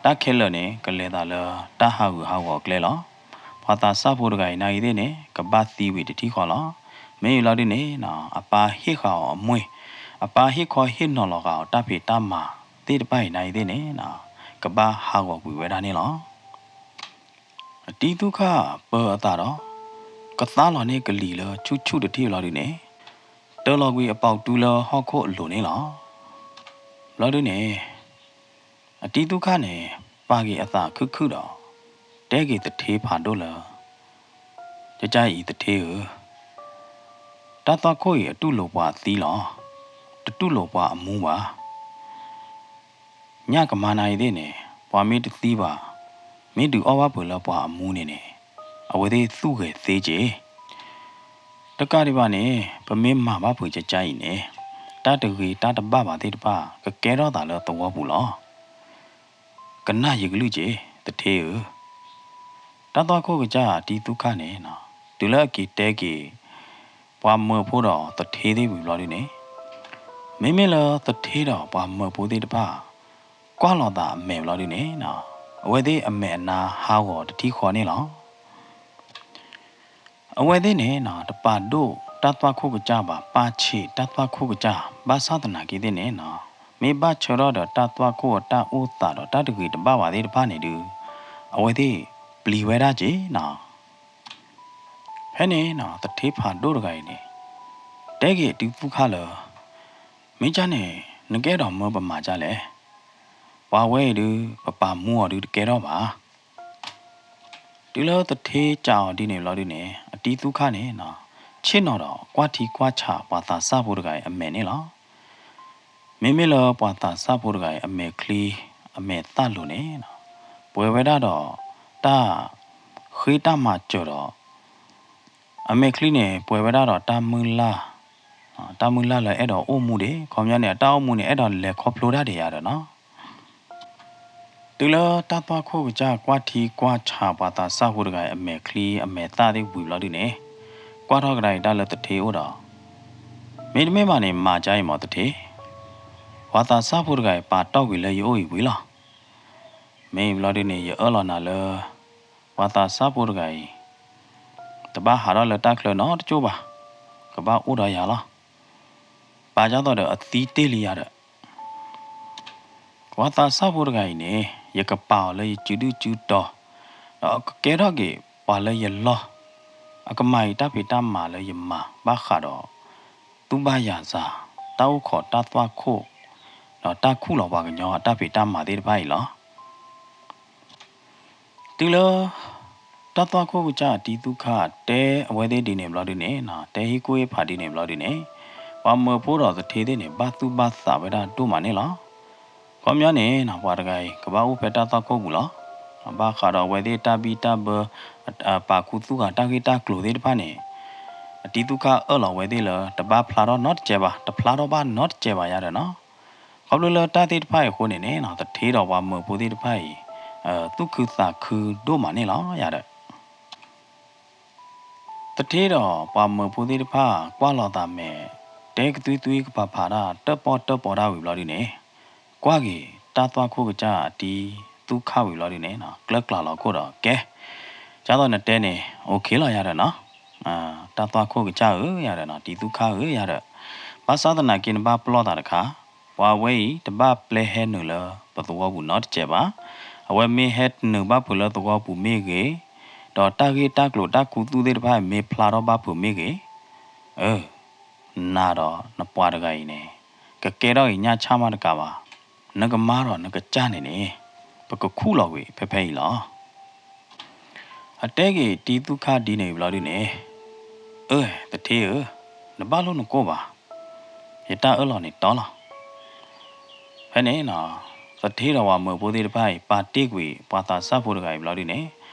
တၢ်ခဲလၢာ်န့ၣ် ကလဲၤသးလၢတၢ်ဟးဂူာ်ဟးဂီၤအကျဲလီၤ. ပှၤသးစၢ်ဖိတဂၤအံၤနာ်ဂ့ၤသ့ၣ်န့ၣ် ကဘၣ်သံဝံၤတထံၣ်ဃီလီၤ. မ့ၢ်အံၤလီၤဒုန့ၣ်နီၤ အပၢ်ဟ့ၣ်ဃာ်အီၤအမွ့ၢ်, အပၢ်ဟ့ၣ်ခီဟ့ၣ်နီၤလီၤဃာ်အီၤတၢ်ဖံးတၢ်မၤသ့ၣ်တဖၣ်အံၤနာ်ဂ့ၤသ့ၣ်န့ၣ်နီၤ ကဘၣ်ဟးဂီၤကွံာ်ဝဲဒၣ်န့ၣ်လီၤ. အတံၤသူၣ်ခၣ်ပၢၤအသးဒီး ကသါလီၤန့ၢ်ကလံၤလၢဆူၣ်ဆူၣ်တထံၣ်ဘျီဒုန့ၣ် တၢလီၤကွံာ်အပီၣ်တူလၢဟီၣ်ခိၣ်အလိၤန့ၣ်လီၤ. ဘျီဒုန့ၣ် အတံၤသူၣ်ခၣ်န့ၣ် ပာ်က့ၤအသးခုၣ်ခုၣ်ဒီး တဲက့ၤသထ့ဖးဒိၣ်လၢ ကကါအံၤသထ့ဧၢ, တၢ်သွၣ်ခိၣ်အံၤအတူၢ်လိာ်ပှၤအသံလီၤ. တတူၢ်လိာ်ပှၤအမူဘၣ်. ညၣ်ကမါနၤအံၤသ့ၣ်န့ၣ် ပှၤမ့ၢ်တသံဘၣ်, မ့ၢ်ဒုးအီၣ်ဘၣ်ဖုးလၢပှၤအမူန့ၣ်န့ၣ် အဝဲသ့ၣ်သူၣ်ဂဲၤသ့က့ၤ. တကးဒံးဘၣ်န့ၣ် ပမ့ၢ်မၤဘၣ်ဖုးကကါအံၤန့ၣ် တၢ်တဂ့ၤတၢ်တဘၣ်ဘၣ်သ့ၣ်တဖၣ် ကကဲထီၣ်သးလၢသဝီပူၤလီၤ. ကနၣ်ယကလုၢ်က့ၤ သထ့ဧၢ. တၢ်သွၣ်ခိၣ်ကစၢ်အတံၤသူၣ်ခၣ်န့ၣ် တုၤလၢအက့ၤတဲက့ၤ ပှၤမၢဖိဒီးသထ့သ့ၣ်ဝံၤဘျီဒုန့ၣ်, မ့မ့ၢ်လၢသထ့ဒီးပှၤမၢဖိသ့ၣ်တဖၣ် ကွၢ်လီၤသးအမဲာ်ဘျီဒုန့ၣ် အဝဲသ့ၣ်အမဲာ်အနါဟးဂီၤတထံၣ်ဃီန့ၣ်လီၤ. အဝဲသ့ၣ်န့ၣ် တပာ်ဒိၣ်တၢ်သွၣ်ခိၣ်ကစၢ်ဘၣ်, ပာ်ဆံးတၢ်သွၣ်ခိၣ်ကစၢ်, ဘၣ်ဆၣ်သနာ်က့သ့ၣ်န့ၣ် မ့ၢ်ဘၣ်ဆၢထီၣ်ဒီးတၢ်သွၣ်ခိၣ်အတၢ်အိၣ်သးဒီးတၢ်တဂ့ၤတဘၣ်ဘၣ်သ့ၣ်တဖၣ်န့ၣ်ဒုး အဝဲသ့ၣ်ပျံၤဝဲဒၣ်က့ၤနီၤ. ဖဲန့ၣ် သထ့ဖးဒိၣ်တဂၤအံၤန့ၣ် တဲက့ၤအတံၤသူၣ်ခၣ်လၢ မ့ၢ်ကၢ်န့ၣ် နကအဲၣ်ဒိးမၢပမၤကၢ်လဲၣ်. ပှၤဝဲအံၤဒုး ပပာ်မူအီၤဒုးတကဲထီၣ်ဘၣ်. တုၤလၢသထ့စံးအီၤဒ်န့ၣ်ဘျီဒုန့ၣ် အတံၤသူၣ်ခၣ်န့ၣ် ဆ့ၣ်နီၤဒီးကွၢ်ထံကွၢ်ဆးပှၤသးစၢ်ဖိတဂၤအံၤအမဲာ်န့ၣ်လီၤ. မ့မ့ၢ်လၢပှၤသးစၢ်ဖိတဂၤအံၤအမဲာ်ချံအမဲာ်သၣ်လိၤန့ၣ် ပှဲၤဝဲဒၣ်ဒီး တၢ်ဃ့တၢ်မၤစၢၤဒီး အမဲာ်ချံန့ၣ် ပှဲၤဝဲဒၣ်ဒီးတၢ်မုၢ်လၢ်, တၢ်မုၢ်လၢ်လၢအဲၣ်ဒိးအိၣ်မူဒံး, ခီပညီန့ၣ် အတၢ်အိၣ်မူန့ၣ် အဲၣ်ဒိးလဲၤခီဖျိတၢ်ဒံးယၤဒီးနီၤ. တုၤလၢတၢ်သွၣ်ခိၣ်ကစၢ်ကွၢ်ထံကွၢ်ဆးပှၤသးစၢ်ဖိတဂၤအံၤအမဲာ်ချံအမဲာ်သၣ်သ့ၣ်ဝံၤဘျီဒုန့ၣ် ကွၢ်ထီၣ်ကဒါအံၤတၢ်လၢသထ့အိၣ်ဒီး မ့တမ့ၢ်ဘၣ်န့ၣ် မၤကၢ်အံၤမ့ၢ်သထ့, ပှၤသးစၢ်ဖိတဂၤအံၤပာ်တီၢ်ကွံာ်လၢယအိၣ်အံၤဝံၤလီၤ. မ့ၢ်ဘျီဒုန့ၣ် ယအၢၣ်လီၤနၤလၢ ပှၤသးစၢ်ဖိတဂၤအံၤ တဘၣ်ဟးထီၣ်လၢတၢ်ချၢနီတကၠိၢ်ဘၣ်, ကဘၣ်အိၣ်ဒီးယၤလီၤ. ပာ်ဒ်သိးဒီးအသံတ့ၢ်လံယၤဒီး ပှၤသးစၢ်ဖိတဂၤအံၤန့ၣ် ယကပာ်အီၤလၢယစုဒုၣ်စုတီၤ, ဒီးကကဲထီၣ်က့ၤပှၤလၢယလီၢ်, အကမၤအံၤတၢ်ဖံးတၢ်မၤလၢယမၤဘၣ်ဃးဒီး သူၣ်ဘၣ်ယၤစၤ, တၢ်အိၣ်ခိးတၢ်သွၣ်ခိၣ်, ဒီးတၢ်ခူၣ်လီၤပှၤကညီအတၢ်ဖံးတၢ်မၤသ့ၣ်တဖၣ်အံၤလီၤ. တုၤလၢ တၢ်သွၣ်ခိၣ်ကစၢ်အတံၤသူၣ်ခၣ်တဲအဝဲသ့ၣ်ဒ်န့ၣ်ဘျီဒုန့ၣ်, တဲဟံၣ်ကူၣ်ဟ့ၣ်ဖးဒ်န့ၣ်ဘျီဒုန့ၣ်, ပှၤမၢဖိဒီးသထ့သ့ၣ်န့ၣ် ဘၣ်သူၣ်ဘၣ်သးဝဲဒၣ်ဒိၣ်မးန့ၣ်လီၤ. ခီပညီန့ၣ် ပှၤတဂၤအံၤ ကဘၣ်အိၣ်ဖဲတၢ်သွၣ်ခိၣ်ပူၤလီၤ. ဘၣ်ဃးဒီးအဝဲသ့ၣ်တၢ်ဘံၣ်တၢ်ဘၢ, ပာ်ခူသူၣ်ဃာ်တၢ်ဂ့ၢ်တၢ်ကျိၤသ့ၣ်တဖၣ်န့ၣ်, အတံၤသူၣ်ခၣ်အၢၣ်လီၤဝဲသ့ၣ်လၢ တဘၣ်ဖျါထီၣ်နီတစဲးဘၣ်, တဖျါထီၣ်ဘၣ်နီတစဲးဘၣ်ယၤဒီးနီၤ. ခီဖျိလၢတၢ်သ့ၣ်တဖၣ်အံၤအဃိန့ၣ်န့ၣ်နီၤ သထ့ဒီးပှၤမုာ်ဖိသ့ၣ်တဖၣ်အံၤ သူၣ်ခုသးခုဒိၣ်မးန့ၣ်လီၤယၤဒီး သထ့ဒီးပှၤမုာ်ဖိသ့ၣ်တဖၣ် ကွၢ်လီၤသးမဲာ် တဲကသွံသွံကဖးဖးတၢ် တၢၣ်ပီၣ်တၢၣ်ပီတၢ်ဝံၤဘျီဒုန့ၣ် ကွၢ်က့ၤတၢ်သွၣ်ခိၣ်ကစၢ်အတံၤသူၣ်ခၣ်ဝံၤဘျီဒုန့ၣ်နီၤ ကျၢၢ်ကျးလီၤခိၣ်ဒီးကဲ ကၢ်သိးနတဲန့ၣ် okay လီၤယၤဒီးနီၤ. တၢ်သွၣ်ခိၣ်ကစၢ်ဧၢယၤဒီးနီၤ တံၤသူၣ်ခၣ်ဧၢယၤဒီး ဘၣ်ဆၣ်သနာ်က့နဘၣ်ပလီၢ်သးတခါ ပှၤဝဲအံၤ တဘၣ်ပျဲဟဲနုာ်လၢပသဝီပူၤနီတစဲးဘၣ်. အဝဲမ့ၢ်ဟဲနုာ်ဘၣ်ဖုးလၢသဝီပူၤမ့ၢ်ဂ့ၤ, ဒီးတၢ်ဂ့ၢ်တၢ်ကျိၤတၢ်ခူသူၣ်သ့ၣ်တဖၣ်မ့ၢ်ဖျါထီၣ်ဘၣ်ဖုးမ့ၢ်ဂ့ၤ, အၢ, နၤဒီးနပှၤတဂၤအံၤန့ၣ် ကကဲထီၣ်အံၤညၣ်ဆၣ်မးတကးဘၣ်. နကမါဒီးနကစၢ်န့ၣ်န့ၣ် ပကခူၣ်လီၤကွံာ်ဖဲဖဲအံၤလီၤ. အတဲက့ၤတံၤသူၣ်ခၣ်ဒ်န့ၣ်ဘျီဒုန့ၣ်, အၢ သထ့ဧၢ, နဘၣ်လိၣ်နကိၢ်ဘၣ်, ယတၢ်အၢၣ်လီၤန့ၣ်တီလီၤ. ဖဲန့ၣ်နီၤ, သထ့ဒီးပှၤမုာ်ဖိသ့ၣ်တဖၣ်အံၤ ပာ်တ့ၢ်ကွံာ်ပှၤသးစၢ်ဖိတဂၤအံၤဘျီဒုန့ၣ်,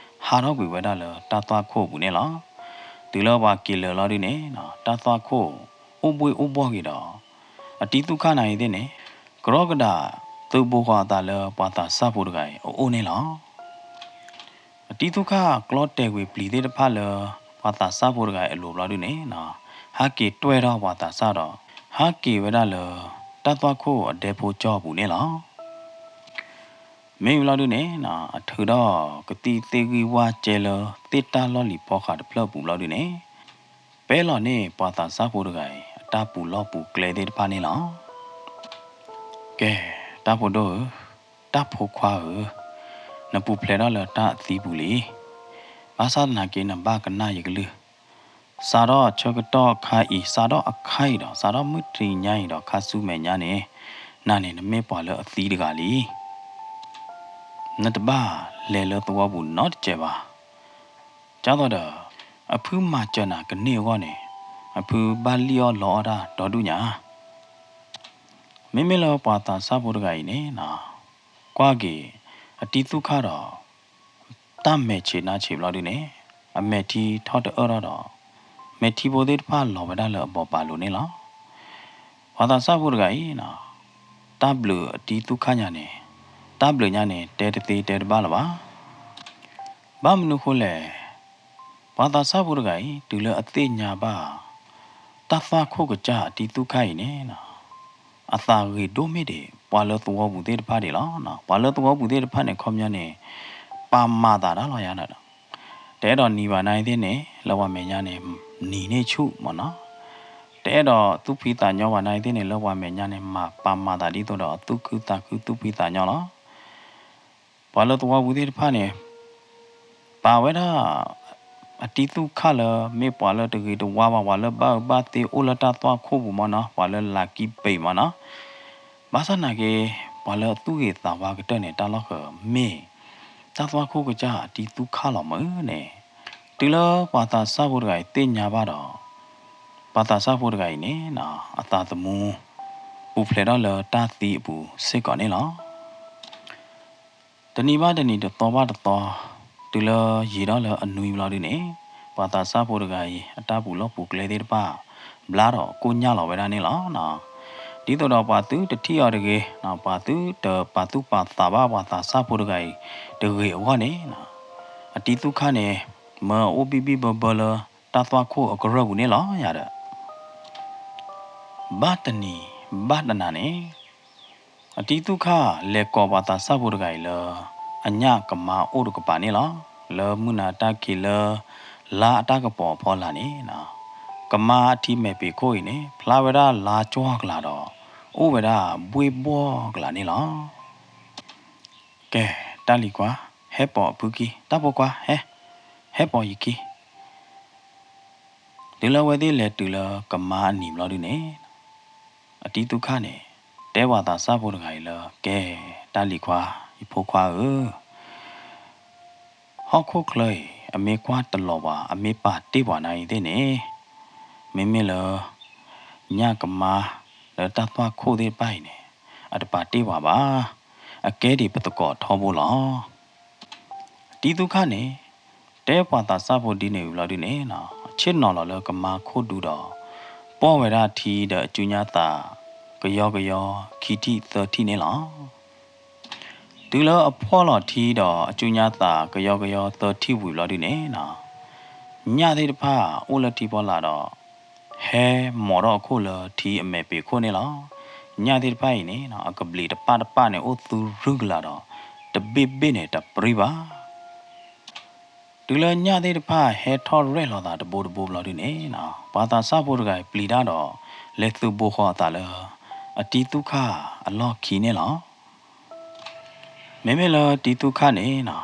ဟးထီၣ်ကွံာ်ဝဲဒၣ်လၢတၢ်သွၣ်ခိၣ်အပူၤန့ၣ်လီၤ. တုၤလၢပှၤက့ၤလၢာ်လီၤဒုန့ၣ်, တၢ်သွၣ်ခိၣ်အိၣ်ဘှ့ၣ်အိၣ်ဘှီၣ်က့ၤဒီး, အတံၤသူၣ်ခၣ်နၤအံၤသ့ၣ်န့ၣ်, ကရီကဒးသုးဘူးဃီၤအသးလၢပှၤသးစၢ်ဖိတဂၤအံၤအအိၣ်န့ၣ်လီၤ. အတံၤသူၣ်ခၣ်ကျီတဲာ်ကွံာ်ပျံၤသ့ၣ်တဖၣ်လၢ ပှၤသးစၢ်ဖိတဂၤအံၤအလိၤဘျီဒုန့ၣ်, ဟးက့ၤတွဲၢ်ထီၣ်ပှၤသးစၢ်ဒီး, ဟးက့ၤဝဲဒၣ်လၢတၢ်သွၣ်ခိၣ်အဒဲဖိကၠီအပူၤန့ၣ်လီၤ. မ့ၢ်ဘျီဒုန့ၣ်, အထုးထီၣ်ကသံၣ်သ့ၣ်ဂံၢ်ဝါကဲလၢသ့ၣ်တၢ်လီၢ်လံၤဖီဃးတဖျၢၣ်အပူၤဘျီဒုန့ၣ်, ပဲလီၤန့ၢ်ပှၤသးစၢ်ဖိတဂၤအံၤ အတၢ်ပူၤလီၢ်ပူၤကျဲသ့ၣ်တဖၣ်န့ၣ်လီၤ. ကဲ, တၢ်ဖိဒိၣ်ဧၢ, တၢ်ဖိခွါဧၢ, နပူၤဖျဲးထီၣ်လၢတၢ်အသံပူၤလံ. ဘၣ်ဆၣ်သနာ်က့နဘၣ်ကနၣ်ယကလုၢ်. စးထီၣ်ဆၢကတီၢ်ခါအံၤ, စးထီၣ်အခါအံၤဒီး, စးထီၣ်မုၢ်တနံၤညါအံၤဒီး ခါဆူမဲာ်ညါန့ၣ်, နၤန့ၣ်နမ့ၢ်ပှၤလၢအသံတဂၤလံ. နတဘၣ်လဲၤလၢသဝီပူၤနီတစဲးဘၣ်. ကၢ်သိးဒီး, အဖုမၤစၢၤနၤကန့ၢ်အဂီၢ်န့ၣ်, အဖုဘၣ်လံၣ်အီၣ်လီအီၣ်တၢ်ဒီဒူၣ်ညါ. မ့မ့ၢ်လၢပှၤသးစၢ်ဖိတဂၤအံၤန့ၣ်, ကွၢ်က့ၤအတံၤသူၣ်ခၣ်ဒီး, တၢ်မဲာ်ဆံးနါဆံးဘျီဒုန့ၣ်, အမဲာ်ထံထီၣ်တအၢၣ်ထီၣ်ဒီး, မဲာ်ထံဖိသ့ၣ်တဖၣ်လီၤဝဲဒၣ်လၢအဘီၣ်ပာ်လိၤန့ၣ်လီၤ. ပှၤသးစၢ်ဖိတဂၤအံၤ, တၢ်ဘျုးအတံၤသူၣ်ခၣ်ညါန့ၣ်, တၢ်ဘျုးညါန့ၣ် တဲတသ့တဲတဘၣ်လၢၤဘၣ်. ဘၣ်မနုၤဃိလဲၣ်, ပှၤသးစၢ်ဖိတဂၤအံၤ တုၤလၢအသ့ၣ်ညါဘၣ် တၢ်သွၣ်ခိၣ်ကစၢ်အတံၤသူၣ်ခၣ်အံၤန့ၣ်, အသးဂ့ၤဒိၣ်မ့ၢ်ဒံး ပှၤလၢသဝီပူၤသ့ၣ်တဖၣ်ဒံးလီၤ. ပှၤလၢသဝီပူၤသ့ၣ်တဖၣ်န့ၣ် ခီပညီန့ၣ်, ပာ်မၤသးတၢ်လီၤယၤဒီး, တအဲၣ်ဒိးနံၤဘၣ်နၤအံၤသ့ၣ်န့ၣ် လၢပှၤမဲာ်ညါန့ၣ်, နံၤန့ၢ်ဆူၣ်မ့ၢ်နီၤ. တအဲၣ်ဒိးသူၣ်ဖှံသးညီဘၣ်နၤအံၤသ့ၣ်န့ၣ် လၢပှၤမဲာ်ညါန့ၣ် မၤပာ်မၤသးဒ်သိးဒီး အသူၣ်ခုသးခုသူၣ်ဖှံသးညီလီၤ. ပှၤလၢသဝီပူၤသ့ၣ်တဖၣ်န့ၣ်, ပာ်ဝဲဒၣ် အတံၤသူၣ်ခၣ်လၢ မ့ၢ်ပှၤလၢတဂ့ၤတဝါဘၣ် ပှၤလၢဘၣ်အၢဘၣ်သီအိၣ်လၢတၢ်သွၣ်ခိၣ်ပူၤမ့ၢ်နီၤ ပှၤလၢလၤကံပံာ်မ့ၢ်နီၤ. ဘၣ်ဆၣ်သနာ်က့ ပှၤလၢအသူၣ်ဂ့ၤသးဝါကတၢၢ်န့ၣ် တၢ်လီၢ်ဃၢၤမ့ၢ် တၢ်သွၣ်ခိၣ်ကစၢ်အတံၤသူၣ်ခၣ်လီၤမ့ၢ်န့ၣ်, တုၤလၢပှၤသးစၢ်ဖိတဂၤအံၤသ့ၣ်ညါဘၣ်ဒီး, ပှၤသးစၢ်ဖိတဂၤအံၤန့ၣ် အသးသမူ ပူၤဖျဲးထီၣ်လၢတၢ်သံအပူၤစ့ၢ်ကီးန့ၣ်လီၤ. တနံၤဘၣ်တနံၤတသီဘၣ်တသီ, တုၤလၢယံာ်ထီၣ်လၢအနွံဘျီဒုန့ၣ်, ပှၤသးစၢ်ဖိတဂၤအံၤ အတၢ်ပူၤလီၢ်ပူၤကျဲသ့ၣ်တဖၣ် ဘျါဒီးကိၢ်ညၢ်လီၤဝဲဒၣ်န့ၣ်လီၤ. ဒ်သိးဒီးပှၤသုတထံၣ်အီၤတဂ့ၤ, ပှၤသုတပာ်သူၣ်ပာ်သးဘၣ်ပှၤသးစၢ်ဖိတဂၤအံၤတဂ့ၤအဂီၢ်န့ၣ်, အတံၤသူၣ်ခၣ်န့ၣ် မၢအိၣ်ဘံၣ်ဘံၣ်ဘၢဘၢလၢတၢ်သွၣ်ခိၣ်အကရၢၢ်ပူၤန့ၣ်လီၤယၤဒီး ဘၣ်တနံၤဘၣ်တနၤန့ၣ်, အတံၤသူၣ်ခၣ်လဲၤကိးပှၤသးစၢ်ဖိတဂၤအံၤလၢ အညၣ်ကမါအိၣ်တကပၤန့ၣ်လီၤ. လၢမုၢ်နၤတၢ်ခံးလၢ လါအတၢ်ကပီၤအဖီလာ်န့ၣ်, ကမါအထံမဲာ်ပ့ၤခိၣ်အံၤန့ၣ် ဖျါဝဲဒၣ်လါကၠီၤကျးဒီး အိၣ်ဝဲဒၣ်ဘှ့ၣ်ဘှီၣ်ကျးန့ၣ်လီၤ. ကဲ, တၢ်လံၤခွါ, ဟဲပိာ်အဖုခံ, တၢ်ဖိခွါ, ဟဲ, ဟဲပိာ်ယခံ. တုၤလၢအဝဲသ့ၣ်လဲၤတုၤလၢကမါအနံၤဘျီဒုန့ၣ်, အတံၤသူၣ်ခၣ်န့ၣ် တဲပှၤသးစၢ်ဖိတဂၤအံၤလၢ ကဲ, တၢ်လံၤခွါ, ယဖိခွါဧၢ, ဟီၣ်ခိၣ်ချၢအံၤ အမ့ၢ်ကွၢ်တလီၤပှၤ အမ့ၢ်ပာ်တ့ၢ်ပှၤနၤအံၤသ့ၣ်န့ၣ်, မ့မ့ၢ်လၢ ညၣ်ကမါ လၢတၢ်သွၣ်ခိၣ်သ့ၣ်တဖၣ်အံၤန့ၣ် အတပာ်တ့ၢ်ပှၤဘၣ်. အကဲဒံးပသကိးထီဘိလီၤ. အတံၤသူၣ်ခၣ်န့ၣ် တဲပှၤသးစၢ်ဖိဒ်န့ၣ်ဝံၤဘျီဒုန့ၣ်, ဆ့ၣ်နီၤလီၤလၢကမါခိၣ်ဒူဒီး ပီၢ်ဝဲဒၣ်ထံဒီးအစုညါသး ကယီကယီ ခံထံၣ်သၢထံၣ်န့ၣ်လီၤ. တုၤလၢအဖှီၣ်လီၤထံဒီးအစုညါသး ကယီကယီသၢထံၣ်ဝံၤဘျီဒုန့ၣ်နီၤ, ညၣ်သ့ၣ်တဖၣ်အိၣ်လၢထံဖီလာ်ဒီး ဟဲမိာ်ထီၣ်အခိၣ်လၢထံအမဲာ်ပ့ၤခိၣ်န့ၣ်လီၤ. ညၣ်သ့ၣ်တဖၣ်အံၤန့ၣ်နီၤ အကဘျံးတပၣ်တပၣ်န့ၣ် အိၣ်သူရုၢ်ကလာ်ဒီး တဘ့ၣ်ဘ့ၣ်န့ၣ်တပြံဘၣ်. တုၤလၢညၣ်သ့ၣ်တဖၣ်ဟဲထီၣ်ရဲၣ်လီၤသးတဘိတဘိဘျီဒုန့ၣ်နီၤ, ပှၤသးစၢ်ဖိတဂၤအံၤပျံၤတၢ်ဒီး လဲၤသုးဘိဃီၤအသးလၢ အတံၤသူၣ်ခၣ်အလီၢ်ခံန့ၣ်လီၤ. မ့မ့ၢ်လၢတံၤသူၣ်ခၣ်န့ၣ်နီၤ,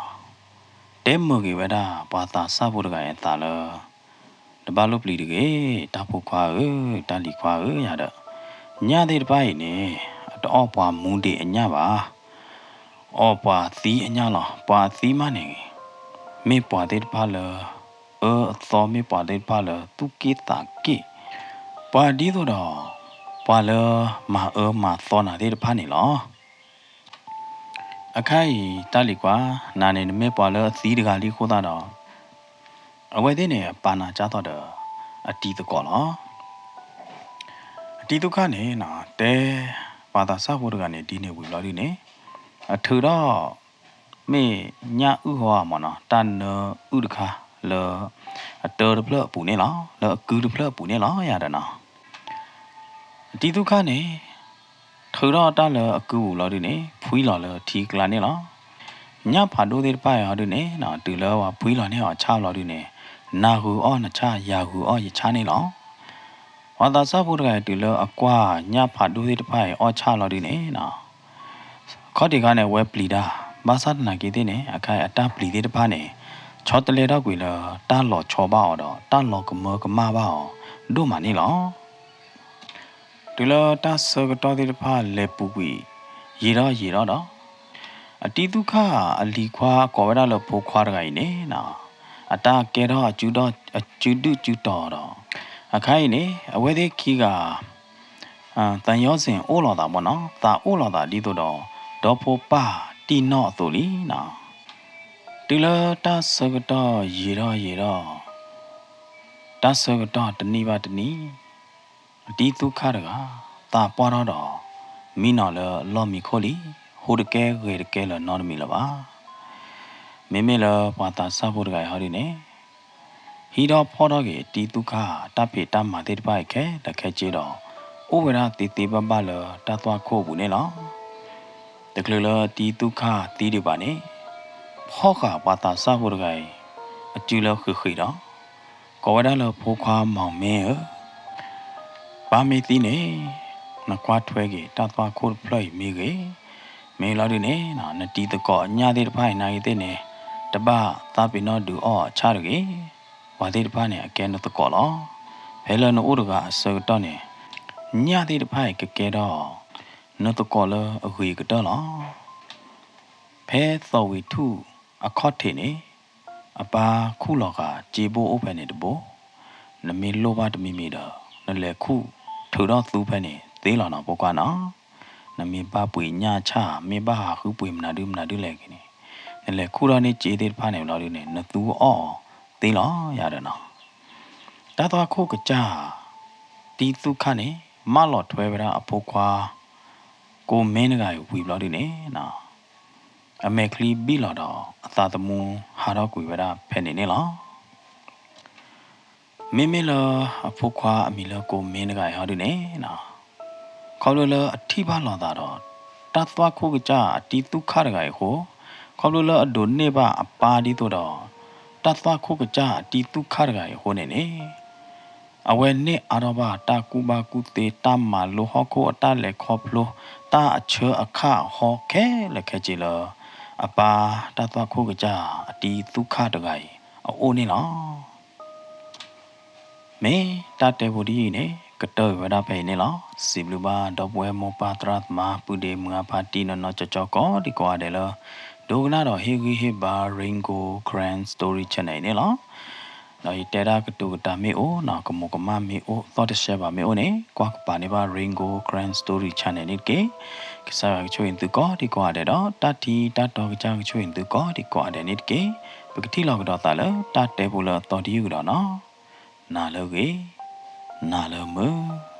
တဲမုာ်က့ၤဝဲဒၣ်ပှၤသးစၢ်ဖိတဂၤအံၤအသးလၢ တဘၣ်လိၣ်ပျံၤတဂ့ၤ, တၢ်ဖိခွါဧၢ, တၢ်လံၤခွါဧၢယၤဒီး, ညၣ်သ့ၣ်တဖၣ်အံၤန့ၣ် အတအီၣ်ပှၤမူဒံးအညၣ်ဘၣ်, အီၣ်ပှၤသံအညၣ်လီၤ. ပှၤအသံမးန့ၣ် မ့ၢ်ပှၤသ့ၣ်တဖၣ်လၢ အၢအသီ မ့ၢ်ပှၤသ့ၣ်တဖၣ်လၢသူၣ်က့ၣ်သးက့ၣ်, ပှၤဒ်သိးဒီး ပှၤလၢမၤအၢမၤသီနၤသ့ၣ်တဖၣ်န့ၣ်လီၤ. အခါအံၤ တၢ်လံၤခွါ, နၤန့ၣ်နမ့ၢ်ပှၤလၢအသံတဂၤလံအဃိသတးဒီး, အဝဲသ့ၣ်န့ၣ် အပာ်နၤကၢ်သိးဒီး အတံၤသကိးလီၤ. အတံၤသူၣ်ခၣ်န့ၣ်နီၤ တဲပှၤသးစၢ်ဖိတဂၤန့ၣ် ဒ်န့ၣ်ဝံၤဘျီဒုန့ၣ်, အထုးထီၣ် မ့ၢ်ညၣ်အုၣ်ဟီဧါမ့ၢ်နီၤ, တၢ်နၢအုၣ်တခါလၢ အတၢတဖျၢၣ်အပူၤန့ၣ်လီၤ, လၢအကုတဖျၢၣ်အပူၤန့ၣ်လီၤယၤဒီးနီၤ. အတံၤသူၣ်ခၣ်န့ၣ် ထုးထီၣ်တၢ်လၢအကုပူၤလီၤဒုန့ၣ် ဖှံလီၤလၢထံကျါန့ၣ်လီၤ. ညၣ်ဖးဒိၣ်သ့ၣ်တဖၣ်အံၤဟီဒုန့ၣ်နီၤ, တုၤလၢပှၤဖှံလီၤန့ၢ်အီၤဆၣ်လီၤဒုန့ၣ်, နၤဂုာ်အီၣ်နဆၣ်, ယၤဂုာ်အီၣ်ယဆၣ်န့ၣ်လီၤ. ပှၤသးစၢ်ဖိတဂၤအံၤတုၤလၢအကွၢ်ညၣ်ဖးဒိၣ်သ့ၣ်တဖၣ်အံၤအီၣ်ဆၣ်လီၤဒုန့ၣ်နီၤ, ခီၣ်ထံးခါန့ၣ် အဝဲပျံၤတၢ်, ဘၣ်ဆၣ်သနာ်က့သ့ၣ်န့ၣ် အခါအံၤအတၢ်ပျံၤသ့ၣ်တဖၣ်န့ၣ် ဆီတလဲထီၣ်ကွံာ်လၢတၢ်လီၤဆီဘၣ်အီၤဒီး တၢ်လီၤကမၢကမၣ်ဘၣ်အီၤဒိၣ်မးန့ၣ်လီၤ. တုၤလၢတၢ်ဆၢကတီၢ်သ့ၣ်တဖၣ်လဲၤပူၤကွံာ် ယံာ်ထီၣ်ယံာ်ထီၣ်ဒီး, အတံၤသူၣ်ခၣ်အလံၤခွါကိးဝဲဒၣ်လၢဖိခွါတဂၤအံၤန့ၣ်နီၤ, အတၢ်ကဲထီၣ်အစုဒုၣ်စုတီၤဒီး, အခါအံၤန့ၣ် အဝဲသ့ၣ်ခံဂၤ သးယီစ့ၣ်အိၣ်လိာ်သးမ့ၢ်နီၤ, သးအိၣ်လိာ်သးဒ်သိးဒီး ဒီဖိပၢ်တံၢ်နီၢ်အသိးလံနီၤ. တုၤလၢတၢ်ဆၢကတီၢ်ယံာ်ထီၣ်ယံာ်ထီၣ်, တၢ်ဆၢကတီၢ်တနံၣ်ဘၣ်တနံၣ်, အတံၤသူၣ်ခၣ်တဂၤ သးပှၢ်ထီၣ်ဒီး မံနီၤလၢလီၢ်မံခိၣ်လံ, ဟူးတကဲဂဲၤတကဲလၢၤနီတမံၤလၢၤဘၣ်. မ့မ့ၢ်လၢပှၤသးစၢ်ဖိတဂၤအံၤဟီဒုန့ၣ် ဟံးထီၣ်ဖီၣ်ထီၣ်က့ၤတံၤသူၣ်ခၣ်တၢ်ဖံးတၢ်မၤသ့ၣ်တဖၣ်အံၤခဲလၢာ်ခဲဆ့ဒီး အိၣ်ဝဲဒၣ်သ့သ့ဘၣ်ဘၣ်လၢတၢ်သွၣ်ခိၣ်အပူၤန့ၣ်လီၤ. တချုးလၢတံၤသူၣ်ခၣ်သံဒံးဘၣ်န့ၣ်, ဖီၣ်ဃာ်ပှၤသးစၢ်ဖိတဂၤအံၤ အစုလၢဃ့ၢ်ဃ့ၢ်ဒီး ကိးဝဲဒၣ်လၢဖိခွါမီၢ်မ့ၢ်ဧၢ, ပၢ်မ့ၢ်သံန့ၣ် နကွၢ်ထွဲက့ၤတၢ်သွၣ်ခိၣ်တဖျၢၣ်အံၤမ့ၢ်ဂ့ၤ, မ့ၢ်လီၤဒုန့ၣ် နတံၤသကိးညၣ်သ့ၣ်တဖၣ်အံၤနာ်ဂ့ၤသ့ၣ်န့ၣ် တဘၣ်သးပ့ၤနီၣ်ဒုးအီၣ်အဆၣ်တဂ့ၤ, ပှၤသ့ၣ်တဖၣ်န့ၣ် အကဲနသကိးလီၤ. ဖဲလၢနအိၣ်တဂၤအဆၢကတီၢ်န့ၣ် ညၣ်သ့ၣ်တဖၣ်အံၤကကဲထီၣ် နသကိးလၢအဂ့ၤကတၢၢ်လီၤ. ဖဲသီၣ်ဝံၤထူၣ်အခီၣ်ထံးန့ၣ် အပၢ်ခူၣ်လီၤဃာ်စ့ဘိၣ်အိၣ်ဖဲန့ၣ်တဘိ, နမ့ၢ်လိၣ်ဘၣ်တမံၤမံၤဒီး နလဲၤခူၣ်ထုးထီၣ်သူဖဲန့ၣ်သ့လီၤနီၤ ဖိခွါနီၤ. နမ့ၢ်ဘၣ်ပှ့ၤညၣ်ဆၣ် မ့ၢ်ဘၣ်ဟးဃုပှ့ၤမနုၤဒုမနုၤဒုလဲၣ်ဂ့ၤန့ၣ် နလဲၤခူၣ်ထီၣ်န့ၢ်စ့သ့ၣ်တဖၣ်န့ၣ်လီၤဒုန့ၣ် နသူအီၣ်သ့လီၤယၤဒီးနီၤ. တၢ်သွၣ်ခိၣ်ကစၢ် တံၤသူၣ်ခၣ်န့ၣ် မၢလီၤထွဲဝဲဒၣ်အဖိခွါ ကိးမ့ၢ်တဂၤအံၤဝံၤဘျီဒုန့ၣ်နီၤ, အမဲာ်ချံဘံၣ်လီၤဒီး အသးသမူဟးထီၣ်ကွံာ်ဝဲဒၣ်ဖဲန့ၣ်န့ၣ်လီၤ. မ့မ့ၢ်လၢအဖိခွါအမံၤလၢကိးမ့ၢ်တဂၤအံၤဟီဒုန့ၣ်နီၤ, ခီဖျိလၢအထံၣ်ဘၣ်လိာ်သးဒီး တၢ်သွၣ်ခိၣ်ကစၢ်အတံၤသူၣ်ခၣ်တဂၤအံၤအဃိ, ခီဖျိလၢအဒိးန့ၢ်ဘၣ်အပၢ်ဒ်သိးဒီး တၢ်သွၣ်ခိၣ်ကစၢ်အတံၤသူၣ်ခၣ်တဂၤအံၤအဃိန့ၣ်န့ၣ် အဝဲန့ၢ်အါထီၣ်ဘၣ်တၢ်ကူၣ်ဘၣ်ကူၣ်သ့ တၢ်မၤလိဟီၣ်ခိၣ်အတၢ်လဲၤခီဖျိ တၢ်အဆၢအခၣ်အဟီခဲလၢာ်ခဲဆ့လၢ အပၢ်တၢ်သွၣ်ခိၣ်ကစၢ်အတံၤသူၣ်ခၣ်တဂၤအံၤအအိၣ်န့ၣ်လီၤ. မ့ၢ်တၢ်တဲဖိဒ်အံၤန့ၣ် ကတၢၢ်ကွံာ်ဝဲဒၣ်ဖဲအံၤန့ၣ်လီၤ. စံးဘျုးဘၣ်ဒီပုၢ်ဝဲၢ်မိၢ်ပၢ်သရၣ်သမါ ပုၢ်ဒ့မုၢ်အဖါတံၢ်နီၢ်နီၢ်ကၠီကၠီကိးဒံကိးဂၤဒဲးလၢ ဒိကနၣ်ဒီးဟ့ၣ်ဂံၢ်ဟ့ၣ်ဘါ Rain Gold Karen Story Channel အံၤန့ၣ်လီၤ. ဒီးယတဲဒၣ်ကတိၤကတာ်မ့ၢ်အိၣ်နီၤ ကမူးကမၣ်မ့ၢ်အိၣ် သီၣ်တဆှဲဘၣ်မ့ၢ်အိၣ်န့ၣ် ကွၢ်ကပၤန့ၢ်ဘၣ် Rain Gold Karen Story Channel န့ၣ်တက့ၢ်. ကစၢ်ယွၤကဆိၣ်ဂ့ၤသုကိးဒံကိးဂၤဒဲးဒီး တၢ်ထံတၢ်တီကစၢ်ကဆိၣ်ဂ့ၤသုကိးဒံကိးဂၤဒဲးန့ၣ်တက့ၢ်. ပကထံၣ်လိာ်ကဒီးသးလၢတၢ်တဲဖိလၢအသီတယုၢ်ကဒီးနီၤ. နၤလၢဂ့ၤ, နၤလၢမုာ်.